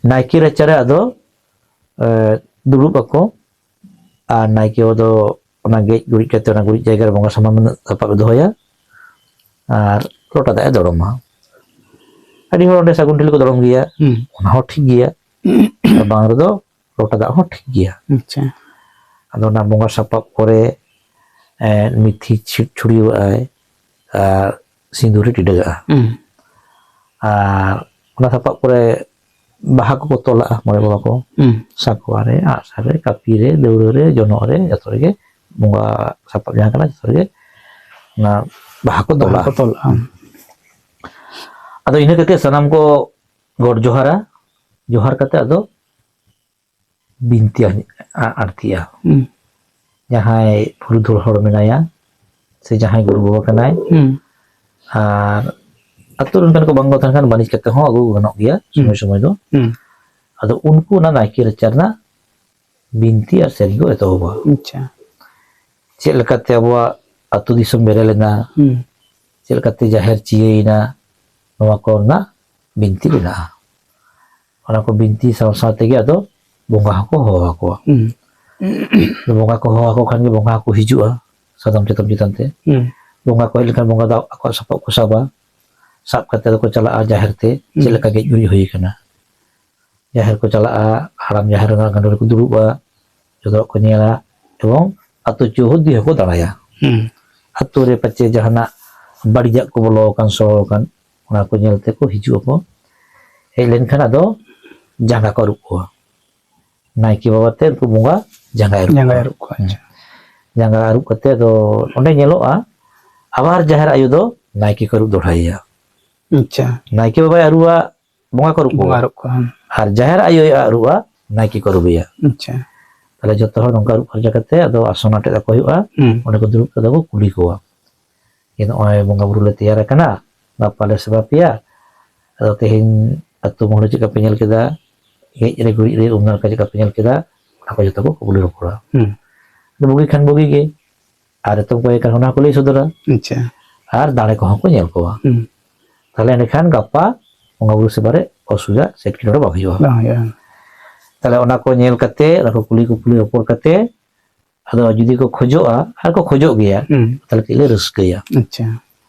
ᱱᱟᱭᱠᱮ ᱨᱟᱪᱟ ᱨᱮ ᱟᱫᱚ, ᱮ, ᱫᱩᱲᱩᱵ ᱟᱠᱚ᱾ ᱟᱨ ᱱᱟᱭᱠᱮ ᱵᱟᱵᱟ ᱫᱚ ᱚᱱᱟ ᱜᱮᱡ ᱜᱩᱨᱤᱡ ᱠᱟᱛᱮ, ᱚᱱᱟ ᱜᱩᱨᱤᱡ ᱡᱟᱭᱜᱟ ᱨᱮ ᱵᱚᱸᱜᱟ ᱥᱟᱢᱟᱱ ᱥᱟᱯᱟᱵ ᱮ ᱫᱚᱦᱚᱭᱟ ᱟᱨ ᱞᱚᱴᱟ ᱫᱟᱜ ᱮ ᱫᱚᱲᱚᱢᱟ᱾ ᱟᱹᱰᱤ ᱦᱚᱲ ᱚᱸᱰᱮ ᱥᱟᱹᱜᱩᱱ ᱴᱷᱤᱞᱤ ᱠᱚ ᱫᱚᱲᱚᱢ ᱜᱮᱭᱟ, ᱦᱩᱸ᱾ ᱚᱱᱟ ᱦᱚᱸ ᱴᱷᱤᱠ ᱜᱮᱭᱟ᱾ ᱟᱨ ᱵᱟᱝ ᱨᱮᱫᱚ ᱞᱚᱴᱟ ᱫᱟᱜ ᱦᱚᱸ ᱴᱷᱤᱠ ᱜᱮᱭᱟ᱾ ᱟᱪᱪᱷᱟ᱾ ᱟᱫᱚ ᱚᱱᱟ ᱵᱚᱸᱜᱟ ᱥᱟᱯᱟᱵ ᱠᱚᱨᱮ, ᱮ, ᱢᱤᱛᱷᱤ ᱪᱷᱤ-, ᱪᱷᱩᱲᱭᱟᱹᱣᱟᱜᱼᱟᱭ ᱟᱨ ᱥᱤᱸᱫᱩᱨ ᱮ ᱴᱤᱰᱟᱹᱜᱟᱜᱼᱟ᱾ ᱦᱩᱸ᱾ ᱟᱨ ᱚᱱᱟ ᱥᱟᱯᱟᱵ ᱠᱚᱨᱮ ᱵᱟᱦᱟ ᱠᱚᱠᱚ ᱛᱚᱞᱟᱜᱼᱟ ᱢᱚᱬᱮ ᱵᱟᱵᱟ ᱠᱚ᱾ ᱦᱩᱸ᱾ ᱥᱟᱠᱣᱟ ᱨᱮ, ᱟᱜᱼᱥᱟᱨ ᱨᱮ, ᱠᱟᱹᱯᱤ ᱨᱮ, ᱫᱟᱹᱣᱲᱟᱹ ᱨᱮ, ᱡᱚᱱᱚᱜ ᱨᱮ, ᱡᱚᱛᱚ ᱨᱮᱜᱮ ᱵᱚᱸᱜᱟ ᱥᱟᱯᱟᱵ ᱡᱟᱦᱟᱸ ᱠᱟᱱᱟ, ᱡᱚᱛᱚ ᱨᱮᱜᱮ ᱚᱱᱟ ᱵᱟᱦᱟ ᱠᱚ ᱵᱟᱦᱟ ᱛᱚᱞᱟᱜᱼᱟ᱾ ᱠᱚ ᱛᱚᱞᱟᱜᱼᱟ᱾ ᱟᱫᱚ ᱤᱱᱟᱹ ᱠᱟᱛᱮ ᱥᱟᱱᱟᱢ ᱠᱚ ᱜᱚᱰ ᱡᱚᱦᱟᱨᱟ, ᱡᱚᱦᱟᱨ ᱠᱟᱛᱮ ᱟᱫᱚ ᱵᱤᱱᱛᱤ ᱟᱸ-, ᱟ-, ᱟᱬᱛᱤᱜᱼᱟ᱾ ᱦᱩᱸ᱾ ᱡᱟᱦᱟᱸᱭ ᱯᱩᱨᱩᱫᱷᱩᱞ ᱦᱚᱲ ᱢᱮᱱᱟᱭᱟ, ᱥᱮ ᱡᱟᱦᱟᱸᱭ ᱜᱩᱨᱩ ᱵᱟᱵᱟ ᱠᱟᱱᱟᱭ, ᱦᱩᱸ᱾ ᱟᱨ ᱟᱹᱛᱩ ᱨᱮᱱ ᱠᱚ ᱵᱟᱝ ᱠᱚ ᱛᱟᱦᱮᱸ ᱠᱷᱟᱱ, ᱵᱟᱹᱱᱤᱡ ᱠᱟᱛᱮ ᱦᱚᱸ ᱟᱹᱜᱩ ᱜᱟᱱᱚᱜ ᱜᱮᱭᱟ ᱥᱚᱢᱚᱭ ᱦᱩᱸ᱾ ᱥᱚᱢᱚᱭ ᱫᱚ᱾ ᱦᱩᱸ᱾ ᱟᱫᱚ ᱩᱱᱠᱩ ᱚᱱᱟ ᱱᱟᱭᱠᱮ ᱨᱟᱪᱟ ᱨᱮᱱᱟᱜ ᱵᱤᱱᱛᱤ ᱟᱨ ᱥᱮᱨᱮᱧ ᱠᱚ ᱮᱛᱚᱦᱚᱵᱟ᱾ ᱟᱪᱪᱷᱟ᱾ ᱪᱮᱫ ᱞᱮᱠᱟᱛᱮ ᱟᱵᱚᱣᱟᱜ ᱟᱹᱛᱩ ᱫᱤᱥᱚᱢ ᱵᱮᱨᱮᱫ ᱞᱮᱱᱟ, ᱦᱩᱸ᱾ ᱪᱮᱫ ᱞᱮᱠᱟᱛᱮ ᱡᱟᱦᱮᱨ ᱪᱤᱭᱟᱹᱭᱮᱱᱟ, ᱱᱚᱣᱟ ᱠᱚ ᱨᱮᱱᱟᱜ ᱵᱤᱱᱛᱤ ᱢᱮᱱᱟᱜᱼᱟ᱾ ᱚᱱᱟ ᱠᱚ ᱵᱤᱱᱛᱤ ᱥᱟᱶ ᱥᱟᱶ ᱛᱮᱜᱮ ᱟᱫᱚ ᱵᱚᱸᱜᱟ ᱦᱚᱸᱠᱚ ᱦᱚᱦᱚ ᱟᱠᱚᱣᱟ᱾ ᱦᱩᱸ᱾ ᱵᱚᱸᱜᱟ ᱠᱚ ᱦᱚᱦᱚ ᱟᱠᱚ ᱠᱷᱟᱱ ᱜᱮ ᱵᱚᱸᱜᱟ ᱦᱚᱸᱠᱚ ᱦᱤᱡᱩᱜᱼᱟ ᱥᱟᱫᱚᱢ ᱪᱟᱛᱚᱢ ᱪᱮᱛᱟᱱ ᱛᱮ᱾ ᱦᱩᱸ᱾ ᱵᱚᱸᱜᱟ ᱠᱚ ᱦᱮᱡ ᱞᱮᱱᱠᱷᱟᱱ ᱵᱚᱸᱜᱟ ᱫᱚ ᱟᱠᱚᱣᱟᱜ ᱥᱟᱯᱟᱵ ᱠᱚ ᱥᱟᱵᱟ᱾ ᱥᱟᱵ ᱠᱟᱛᱮ ᱫᱚᱠᱚ ᱪᱟᱞᱟᱜᱼᱟ ᱡᱟᱦᱮᱨ ᱛᱮ, ᱪᱮᱫ ᱦᱩᱸ᱾ ᱞᱮᱠᱟ ᱜᱮᱡ ᱜᱩᱨᱤᱡ ᱦᱩᱭ ᱟᱠᱟᱱᱟ᱾ ᱡᱟᱦᱮᱨ ᱠᱚ ᱪᱟᱞᱟᱜᱼᱟ, ᱦᱟᱲᱟᱢ ᱡᱟᱦᱮᱨ ᱮᱨᱟ ᱜᱟᱸᱰᱳ ᱨᱮᱠᱚ ᱫᱩᱲᱩᱵᱼᱟ, ᱡᱚᱛᱚᱣᱟᱜ ᱠᱚ ᱧᱮᱞᱟ ᱮᱵᱚᱝ ᱟᱹᱛᱩ ᱪᱳᱦᱩᱫᱤ ᱦᱚᱸᱠᱚ ᱫᱟᱬᱟᱭᱟ᱾ ᱦᱩᱸ᱾ ᱟᱹᱛᱩ ᱨᱮ ᱯᱟᱪᱮ ᱡᱟᱦᱟᱱᱟᱜ ᱵᱟᱹᱲᱤᱡᱟᱜ ᱠᱚ ᱵᱚᱞᱚ ᱟᱠᱟᱱ, ᱥᱚ ᱟᱠᱟᱱ, ᱚᱱᱟ ᱠᱚ ᱧᱮᱞ ᱛᱮᱠᱚ ᱦᱤᱡᱩᱜ ᱟᱠᱚ᱾ ᱦᱮᱡ ᱞᱮᱱᱠᱷᱟᱱ ᱟᱫᱚ ᱡᱟᱸᱜᱟ ᱠᱚ ᱟᱹᱨᱩᱵ ᱠᱚᱣᱟ᱾ ᱱᱟᱭᱠᱮ ᱵᱟᱵᱟ ᱛᱮ ᱩᱱᱠᱩ ᱵᱚᱸᱜᱟ ᱡᱟᱸᱜᱟᱭ ᱟᱹᱨᱩᱵ ᱡᱟᱸᱜᱟᱭ ᱠᱚᱣᱟ᱾ ᱟᱹᱨᱩᱵ ᱠᱚᱣᱟ, ᱦᱩᱸ᱾ ᱟᱪᱪᱷᱟ᱾ ᱡᱟᱸᱜᱟ ᱟᱹᱨᱩᱵ ᱠᱟᱛᱮ ᱟᱫᱚ ᱚᱸᱰᱮ ᱧᱮᱞᱚᱜᱼᱟ, ᱟᱵᱟᱨ ᱡᱟᱦᱮᱨ ᱟᱭᱳ ᱫᱚ ᱱᱟᱭᱠᱮ ᱠᱚ ᱟᱹᱨᱩᱵ ᱫᱚᱦᱲᱟᱭᱮᱭᱟ᱾ ᱟᱪᱪᱷᱟ᱾ ᱱᱟᱭᱠᱮ ᱵᱟᱵᱟᱭ ᱟᱹᱨᱩᱵᱟ ᱵᱚᱸᱜᱟ ᱠᱚ ᱟᱹᱨᱩᱵ ᱵᱚᱸᱜᱟ ᱠᱚᱣᱟ᱾ ᱟᱹᱨᱩᱵ ᱠᱚᱣᱟ, ᱦᱩᱸ᱾ ᱟᱨ ᱡᱟᱦᱮᱨ ᱟᱭᱳᱭ ᱟᱹᱨᱩᱵᱟ ᱱᱟᱭᱠᱮ ᱠᱚ ᱟᱹᱨᱩᱵᱮᱭᱟ᱾ ᱟᱪᱪᱷᱟ᱾ ᱛᱟᱦᱞᱮ ᱡᱚᱛᱚ ᱦᱚᱲ ᱱᱚᱝᱠᱟ ᱟᱹᱨᱩᱵ ᱯᱷᱟᱨᱪᱟ ᱠᱟᱛᱮ ᱟᱫᱚ ᱟᱥᱚᱱ ᱟᱴᱮᱫ ᱟᱠᱚ ᱦᱩᱭᱩᱜᱼᱟ᱾ ᱦᱩᱸ᱾ ᱚᱸᱰᱮ ᱠᱚ ᱫᱩᱲᱩᱵ ᱠᱟᱛᱮ ᱠᱚ ᱠᱩᱞᱤ ᱠᱚᱣᱟ, ᱡᱮ, "ᱱᱚᱜᱼᱚᱭ ᱵᱚᱸᱜᱟ ᱵᱩᱨᱩ ᱞᱮ ᱛᱮᱭᱟᱨ ᱟᱠᱟᱱᱟ, ᱜᱟᱯᱟ ᱞᱮ ᱥᱮᱵᱟ ᱯᱮᱭᱟ, ᱟᱫᱚ ᱛᱮᱦᱮᱧ ᱟᱹᱛᱩ ᱢᱚᱬᱮ ᱪᱮᱫ ᱞᱮᱠᱟ ᱯᱮ ᱧᱮᱞ ᱠᱮᱫᱟ, ᱜᱮᱡ ᱨᱮ ᱜᱩᱨᱤᱡ ᱨᱮ ᱩᱢ ᱱᱟᱲᱠᱟ ᱪᱮᱫ ᱞᱮᱠᱟ ᱯᱮ ᱧᱮᱞ ᱠᱮᱫᱟ?" ᱚᱱᱟ ᱠᱚ ᱡᱚᱛᱚ ᱠᱚ ᱠᱩᱞᱤ ᱨᱚᱯᱚᱲᱟ᱾ ᱦᱩᱸ᱾ ᱟᱫᱚ ᱵᱩᱜᱤ ᱠᱷᱟᱱ ᱵᱩᱜᱤ ᱜᱮ, ᱟᱨ ᱮᱛᱚᱢ ᱠᱚ ᱠᱷᱟᱱ ᱚᱱᱟ ᱠᱚ ᱞᱟᱹᱭ ᱥᱚᱫᱚᱨᱟ᱾ ᱟᱪᱪᱷᱟ᱾ ᱟᱨ ᱫᱟᱲᱮ ᱠᱚᱦᱚᱸ ᱠᱚ ᱧᱮᱞ ᱠᱚᱣᱟ᱾ ᱦᱩᱸ᱾ ᱛᱟᱦᱞᱮ ᱮᱸᱰᱮᱠᱷᱟᱱ ᱜᱟᱯᱟ ᱵᱚᱸᱜᱟ ᱵᱩᱨᱩ ᱥᱮᱵᱟ ᱨᱮ ᱚᱥᱩᱵᱤᱫᱷᱟ ᱥᱮ ᱮᱴᱠᱮᱴᱚᱬᱮ ᱵᱟᱝ ᱦᱩᱭᱩᱜᱼᱟ᱾ ᱵᱟᱝ ᱦᱩᱭᱩᱜᱼᱟ᱾ ᱛᱟᱦᱞᱮ ᱚᱱᱟ ᱠᱚ ᱧᱮᱞ ᱠᱟᱛᱮ, ᱚᱱᱟ ᱠᱚ ᱠᱩᱞᱤ ᱠᱩᱯᱞᱤ ᱨᱚᱯᱚᱲ ᱠᱟᱛᱮ, ᱟᱫᱚ ᱡᱩᱫᱤ ᱠᱚ ᱠᱷᱚᱡᱚᱜᱼᱟ, ᱟᱨ ᱠᱚ ᱠᱷᱚᱡᱚᱜ ᱜᱮᱭᱟ, ᱦᱩᱸ᱾ ᱛᱟᱦᱞᱮ ᱠᱟᱹᱡ ᱞᱮ ᱨᱟᱹᱥᱠᱟᱹᱭᱟ᱾ ᱟᱪᱪᱷᱟ᱾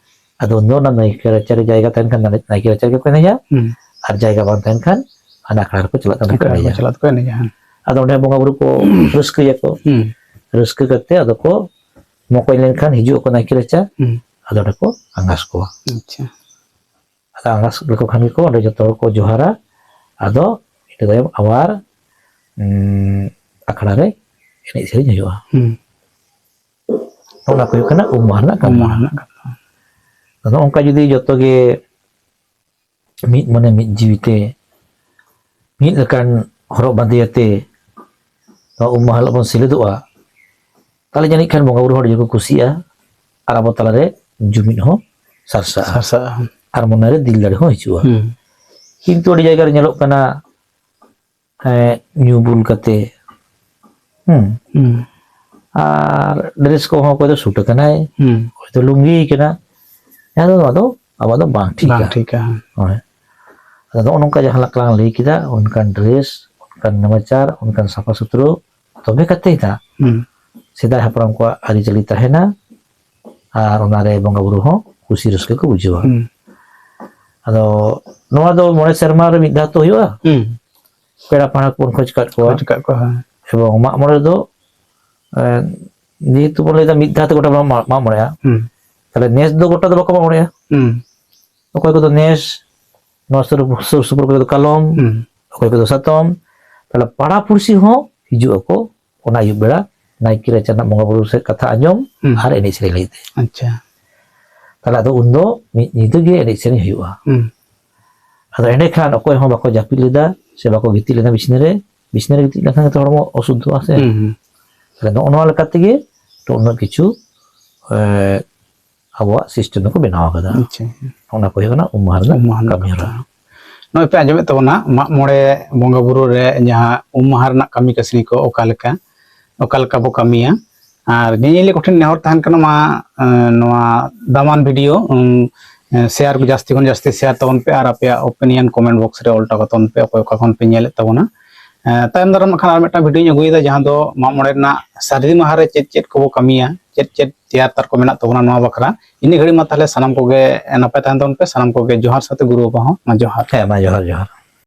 ᱟᱫᱚ ᱩᱱᱫᱚ ᱚᱱᱟ ᱱᱟᱭᱠᱮ ᱨᱟᱪᱟᱨᱮ ᱡᱟᱭᱜᱟ ᱛᱟᱦᱮᱱ ᱠᱷᱟᱱ ᱱᱟᱭᱠᱮ ᱨᱟᱪᱟ ᱨᱮᱜᱮ ᱠᱚ ᱮᱱᱮᱡᱟ, ᱦᱩᱸ᱾ ᱟᱨ ᱡᱟᱭᱜᱟ ᱵᱟᱝ ᱛᱟᱦᱮᱱ ᱠᱷᱟᱱ ᱦᱟᱱᱟ ᱟᱠᱷᱲᱟ ᱨᱮᱠᱚ ᱪᱟᱞᱟᱜ ᱠᱟᱱᱟ ᱠᱚ ᱟᱠᱷᱲᱟ ᱨᱮᱠᱚ ᱮᱱᱮᱡᱟ᱾ ᱪᱟᱞᱟᱜ ᱛᱮᱠᱚ ᱮᱱᱮᱡᱟ, ᱦᱮᱸ᱾ ᱟᱫᱚ ᱚᱸᱰᱮ ᱵᱚᱸᱜᱟ ᱵᱩᱨᱩ ᱠᱚ ᱨᱟᱹᱥᱠᱟᱹᱭᱟᱠᱚ᱾ ᱦᱩᱸ᱾ ᱨᱟᱹᱥᱠᱟᱹ ᱠᱟᱛᱮ ᱟᱫᱚ ᱠᱚ ᱢᱚᱠᱚᱧ ᱞᱮᱱᱠᱷᱟᱱ ᱦᱤᱡᱩᱜ ᱟᱠᱚ ᱱᱟᱭᱠᱮ ᱨᱟᱪᱟ, ᱦᱩᱸ᱾ ᱟᱫᱚ ᱚᱸᱰᱮ ᱠᱚ ᱟᱸᱜᱟᱥ ᱠᱚᱣᱟ᱾ ᱟᱪᱪᱷᱟ᱾ ᱟᱫᱚ ᱟᱸᱜᱟᱥ ᱞᱮᱠᱚ ᱠᱷᱟᱱ ᱜᱮᱠᱚ ᱚᱸᱰᱮ ᱡᱚᱛᱚ ᱦᱚᱲ ᱠᱚ ᱡᱚᱦᱟᱨᱟ᱾ ᱟᱫᱚ ᱤᱱᱟᱹ ᱛᱟᱭᱚᱢ ᱟᱵᱟᱨ, ᱩᱸ, ᱟᱠᱷᱲᱟ ᱨᱮ ᱮᱱᱮᱡ ᱥᱮᱨᱮᱧ ᱦᱩᱭᱩᱜᱼᱟ᱾ ᱦᱩᱸ᱾ ᱚᱱᱟ ᱠᱚ ᱦᱩᱭᱩᱜ ᱠᱟᱱᱟ ᱩᱢ ᱢᱟᱦᱟ ᱨᱮᱱᱟᱜ ᱩᱢ ᱠᱟᱹᱢᱤ᱾ ᱢᱟᱦᱟ ᱨᱮᱱᱟᱜ ᱠᱟᱛᱷᱟ᱾ ᱟᱫᱚ ᱱᱚᱜᱼᱚ ᱱᱚᱝᱠᱟ ᱡᱩᱫᱤ ᱡᱚᱛᱚ ᱜᱮ ᱢᱤᱫ ᱢᱚᱱᱮ ᱢᱤᱫ ᱡᱤᱣᱤ ᱛᱮ ᱢᱤᱫ ᱞᱮᱠᱟᱱ ᱦᱚᱨᱚᱜ ᱵᱟᱸᱫᱮ ᱟᱛᱮ ᱱᱚᱣᱟ ᱩᱢ ᱢᱟᱦᱟ ᱦᱤᱞᱳᱜ ᱵᱚᱱ ᱥᱮᱞᱮᱫᱚᱜᱼᱟ, ᱛᱟᱦᱞᱮ ᱡᱟᱹᱱᱤᱡ ᱠᱷᱟᱱ ᱵᱚᱸᱜᱟ ᱵᱩᱨᱩ ᱦᱚᱸ ᱟᱹᱰᱤ ᱡᱳᱨ ᱠᱚ ᱠᱩᱥᱤᱜᱼᱟ ᱟᱨ ᱟᱵᱚ ᱛᱟᱞᱟᱨᱮ ᱡᱩᱢᱤᱫ ᱦᱚᱸ ᱥᱟᱨᱥᱟᱜᱼᱟ᱾ ᱥᱟᱨᱥᱟᱜᱼᱟ᱾ ᱟᱨ ᱢᱚᱱᱮᱨᱮ ᱫᱤᱞ ᱫᱟᱲᱮ ᱦᱚᱸ ᱦᱤᱡᱩᱜᱼᱟ᱾ ᱦᱩᱸ᱾ ᱠᱤᱱᱛᱩ ᱟᱹᱰᱤ ᱡᱟᱭᱜᱟ ᱨᱮ ᱧᱮᱞᱚᱜ ᱠᱟᱱᱟ, ᱮᱸ, ᱧᱩ ᱵᱩᱞ ᱠᱟᱛᱮ, ᱦᱩᱸ, ᱦᱩᱸ᱾ ᱟᱨ ᱰᱨᱮᱥ ᱠᱚᱦᱚᱸ ᱚᱠᱚᱭ ᱫᱚ ᱥᱩᱴ ᱟᱠᱟᱱᱟᱭ, ᱦᱩᱸ᱾ ᱚᱠᱚᱭ ᱫᱚ ᱞᱩᱝᱜᱤ ᱠᱟᱱᱟ, ᱡᱟᱦᱟᱸ ᱫᱚ ᱱᱚᱣᱟ ᱫᱚ ᱟᱵᱚ ᱫᱚ ᱵᱟᱝ ᱴᱷᱤᱠᱟ᱾ ᱵᱟᱝ ᱴᱷᱤᱠᱟ, ᱦᱮᱸ᱾ ᱦᱳᱭ᱾ ᱟᱫᱚ ᱱᱚᱜᱼᱚ ᱱᱚᱝᱠᱟ ᱡᱟᱦᱟᱸ ᱞᱮᱠᱟ ᱞᱟᱝ ᱞᱟᱹᱭ ᱠᱮᱫᱟ, ᱚᱱᱠᱟᱱ ᱰᱨᱮᱥ, ᱚᱱᱠᱟᱱ ᱱᱮᱢᱟᱪᱟᱨ, ᱚᱱᱠᱟᱱ ᱥᱟᱯᱷᱟ ᱥᱩᱛᱨᱚ, ᱛᱚᱵᱮ ᱠᱟᱛᱮ ᱜᱮ ᱦᱩᱸ᱾ ᱥᱮᱫᱟᱭ ᱦᱟᱯᱲᱟᱢ ᱠᱚᱣᱟᱜ ᱟᱹᱨᱤᱪᱟᱹᱞᱤ ᱛᱟᱦᱮᱱᱟ ᱟᱨ ᱚᱱᱟᱨᱮ ᱵᱚᱸᱜᱟ ᱵᱩᱨᱩ ᱦᱚᱸ ᱠᱩᱥᱤ ᱨᱟᱹᱥᱠᱟᱹ ᱠᱚ ᱵᱩᱡᱷᱟᱹᱣᱟ᱾ ᱦᱩᱸ᱾ ᱟᱫᱚ ᱱᱚᱣᱟ ᱫᱚ ᱢᱚᱬᱮ ᱥᱮᱨᱢᱟ ᱨᱮ ᱢᱤᱫ ᱫᱷᱟᱣ ᱛᱚ ᱦᱩᱭᱩᱜᱼᱟ᱾ ᱦᱩᱸ᱾ ᱯᱮᱲᱟ ᱯᱟᱹᱲᱦᱟᱹ ᱠᱚᱵᱚᱱ ᱠᱷᱚᱡᱽ ᱠᱟᱜ ᱠᱚᱣᱟ᱾ ᱠᱷᱚᱡᱽ ᱠᱟᱜ ᱠᱚᱣᱟ, ᱦᱮᱸ᱾ ᱮᱵᱚᱝ ᱢᱟᱜ ᱢᱚᱬᱮ ᱫᱚ, ᱮᱸ, ᱡᱮᱦᱮᱛᱩ ᱵᱚᱱ ᱞᱟᱹᱭᱫᱟ ᱢᱤᱫ ᱫᱷᱟᱣ ᱛᱮ ᱜᱚᱴᱟ ᱵᱚᱱ ᱢᱟᱜ, ᱢᱟᱜ ᱢᱚᱬᱮᱜᱼᱟ᱾ ᱦᱩᱸ᱾ ᱛᱟᱦᱞᱮ ᱱᱮᱥ ᱫᱚ ᱜᱚᱴᱟ ᱫᱚ ᱵᱟᱠᱚ ᱢᱟᱜ ᱢᱚᱬᱮᱜᱼᱟ᱾ ᱦᱩᱸ᱾ ᱚᱠᱚᱭ ᱠᱚᱫᱚ ᱱᱮᱥ, ᱱᱚᱣᱟ ᱥᱩᱨ, ᱥᱩᱨ ᱥᱩᱯᱩᱨ ᱠᱚᱨᱮ ᱫᱚ ᱠᱟᱞᱚᱢ᱾ ᱦᱩᱸ᱾ ᱚᱠᱚᱭ ᱠᱚᱫᱚ ᱥᱟᱛᱚᱢ᱾ ᱛᱟᱦᱞᱮ ᱯᱟᱲᱟ ᱯᱩᱲᱥᱤ ᱦᱚᱸ ᱦᱤᱡᱩᱜ ᱟᱠᱚ ᱚᱱᱟ ᱟᱹᱭᱩᱵ ᱵᱮᱲᱟ ᱱᱟᱭᱠᱮ ᱨᱟᱪᱟ ᱨᱮᱱᱟᱜ ᱵᱚᱸᱜᱟ ᱵᱩᱨᱩ ᱥᱮᱫ ᱠᱟᱛᱷᱟ ᱟᱸᱡᱚᱢ ᱦᱩᱸ᱾ ᱟᱨ ᱮᱱᱮᱡ ᱥᱮᱨᱮᱧ ᱞᱟᱹᱜᱤᱫ ᱛᱮ᱾ ᱟᱪᱪᱷᱟ᱾ ᱛᱟᱦᱞᱮ ᱟᱫᱚ ᱩᱱᱫᱚ ᱢᱤᱫ ᱧᱤᱫᱟᱹ ᱜᱮ ᱮᱱᱮᱡ ᱥᱮᱨᱮᱧ ᱦᱩᱭᱩᱜᱼᱟ᱾ ᱦᱩᱸ᱾ ᱟᱫᱚ ᱮᱸᱰᱮᱠᱷᱟᱱ ᱚᱠᱚᱭ ᱦᱚᱸ ᱵᱟᱠᱚ ᱡᱟᱹᱯᱤᱫ ᱞᱮᱫᱟ ᱥᱮ ᱵᱟᱠᱚ ᱜᱤᱛᱤᱡ ᱞᱮᱫᱟ ᱵᱤᱪᱷᱱᱟᱹ ᱨᱮ᱾ ᱵᱤᱪᱷᱱᱟᱹ ᱨᱮ ᱜᱤᱛᱤᱡ ᱞᱮᱱᱠᱷᱟᱱ ᱜᱮᱛᱚ ᱦᱚᱲᱢᱚ ᱚᱥᱩᱫᱷᱚᱜᱼᱟ ᱥᱮ᱾ ᱦᱩᱸ, ᱦᱩᱸ᱾ ᱛᱟᱦᱞᱮ ᱱᱚᱜᱼᱚ ᱱᱚᱣᱟ ᱞᱮᱠᱟ ᱛᱮᱜᱮ ᱛᱚ ᱩᱱᱟᱹᱜ ᱠᱤᱪᱷᱩ, ᱮ, ᱟᱵᱚᱣᱟᱜ ᱥᱤᱥᱴᱮᱢ ᱫᱚᱠᱚ ᱵᱮᱱᱟᱣ ᱟᱠᱟᱫᱟ᱾ ᱟᱪᱪᱷᱟ᱾ ᱚᱱᱟ ᱠᱚ ᱦᱩᱭᱩᱜ ᱠᱟᱱᱟ ᱩᱢ ᱢᱟᱦᱟ ᱨᱮᱱᱟᱜ ᱩᱢ ᱢᱟᱦᱟ ᱨᱮᱱᱟᱜ ᱠᱟᱹᱢᱤ ᱦᱚᱨᱟ᱾ ᱠᱟᱛᱷᱟ᱾ ᱱᱚᱜᱼᱚᱭ ᱯᱮ ᱟᱸᱡᱚᱢᱮᱫ ᱛᱟᱵᱚᱱᱟ, ᱢᱟᱜ ᱢᱚᱬᱮ ᱵᱚᱸᱜᱟ ᱵᱩᱨᱩ ᱨᱮ ᱡᱟᱦᱟᱸ ᱩᱢ ᱢᱟᱦᱟ ᱨᱮᱱᱟᱜ ᱠᱟᱹᱢᱤ ᱠᱟᱹᱥᱱᱤ ᱠᱚ ᱚᱠᱟ ᱞᱮᱠᱟ, ᱚᱠᱟ ᱞᱮᱠᱟ ᱵᱚ ᱠᱟᱹᱢᱤᱭᱟ᱾ ᱟᱨ ᱧᱮᱧᱮᱞᱤᱭᱟᱹ ᱠᱚᱴᱷᱮᱱ ᱱᱮᱦᱚᱨ ᱛᱟᱦᱮᱱ ᱠᱟᱱᱟ, ᱢᱟ, ᱮ, ᱱᱚᱣᱟ ᱫᱟᱢᱟᱱ ᱵᱷᱤᱰᱤᱭᱳ, ᱩᱢ, ᱮ, ᱥᱮᱭᱟᱨ ᱠᱚ ᱡᱟᱹᱥᱛᱤ ᱠᱷᱚᱱ ᱡᱟᱹᱥᱛᱤ ᱥᱮᱭᱟᱨ ᱛᱟᱵᱚᱱ ᱯᱮ ᱟᱨ ᱟᱯᱮᱭᱟᱜ ᱚᱯᱤᱱᱤᱭᱚᱱ ᱠᱚᱢᱮᱱᱴ ᱵᱚᱠᱥ ᱨᱮ ᱚᱞ ᱦᱚᱴᱚ ᱠᱟᱛᱟᱵᱚᱱ ᱯᱮ ᱚᱠᱚᱭ ᱚᱠᱟ ᱠᱷᱚᱱ ᱯᱮ ᱧᱮᱞᱮᱫ ᱛᱟᱵᱚᱱᱟ᱾ ᱮ, ᱛᱟᱭᱚᱢ ᱫᱟᱨᱟᱢ ᱠᱷᱟᱱ ᱟᱨ ᱢᱤᱫᱴᱟᱝ ᱵᱷᱤᱰᱤᱭᱳᱧ ᱟᱹᱜᱩᱭᱮᱫᱟ ᱡᱟᱦᱟᱸ ᱫᱚ ᱢᱟᱜ ᱢᱚᱬᱮ ᱨᱮᱱᱟᱜ ᱥᱟᱹᱨᱫᱤ ᱢᱟᱦᱟ ᱨᱮ ᱪᱮᱫ ᱪᱮᱫ ᱠᱚᱵᱚ ᱠᱟᱹᱢᱤᱭᱟ, ᱪᱮᱫ ᱪᱮᱫ ᱛᱮᱭᱟᱨ ᱛᱟᱨ ᱠᱚ ᱢᱮᱱᱟᱜ ᱛᱟᱵᱚᱱᱟ ᱱᱚᱣᱟ ᱵᱟᱠᱷᱨᱟ᱾ ᱤᱱᱟᱹ ᱜᱷᱟᱹᱲᱤᱡ ᱢᱟ ᱛᱟᱦᱞᱮ ᱥᱟᱱᱟᱢ ᱠᱚᱜᱮ ᱱᱟᱯᱟᱭ ᱛᱟᱦᱮᱱ ᱛᱟᱵᱚᱱ ᱯᱮ, ᱥᱟᱱᱟᱢ ᱠᱚᱜᱮ ᱡᱚᱦᱟᱨ ᱥᱟᱶᱛᱮ ᱜᱩᱨᱩ ᱵᱟᱵᱟ ᱦᱚᱸ ᱢᱟ ᱡᱚᱦᱟᱨ᱾ ᱦᱮᱸ, ᱢᱟ ᱡᱚᱦᱟᱨ, ᱡᱚᱦᱟᱨ᱾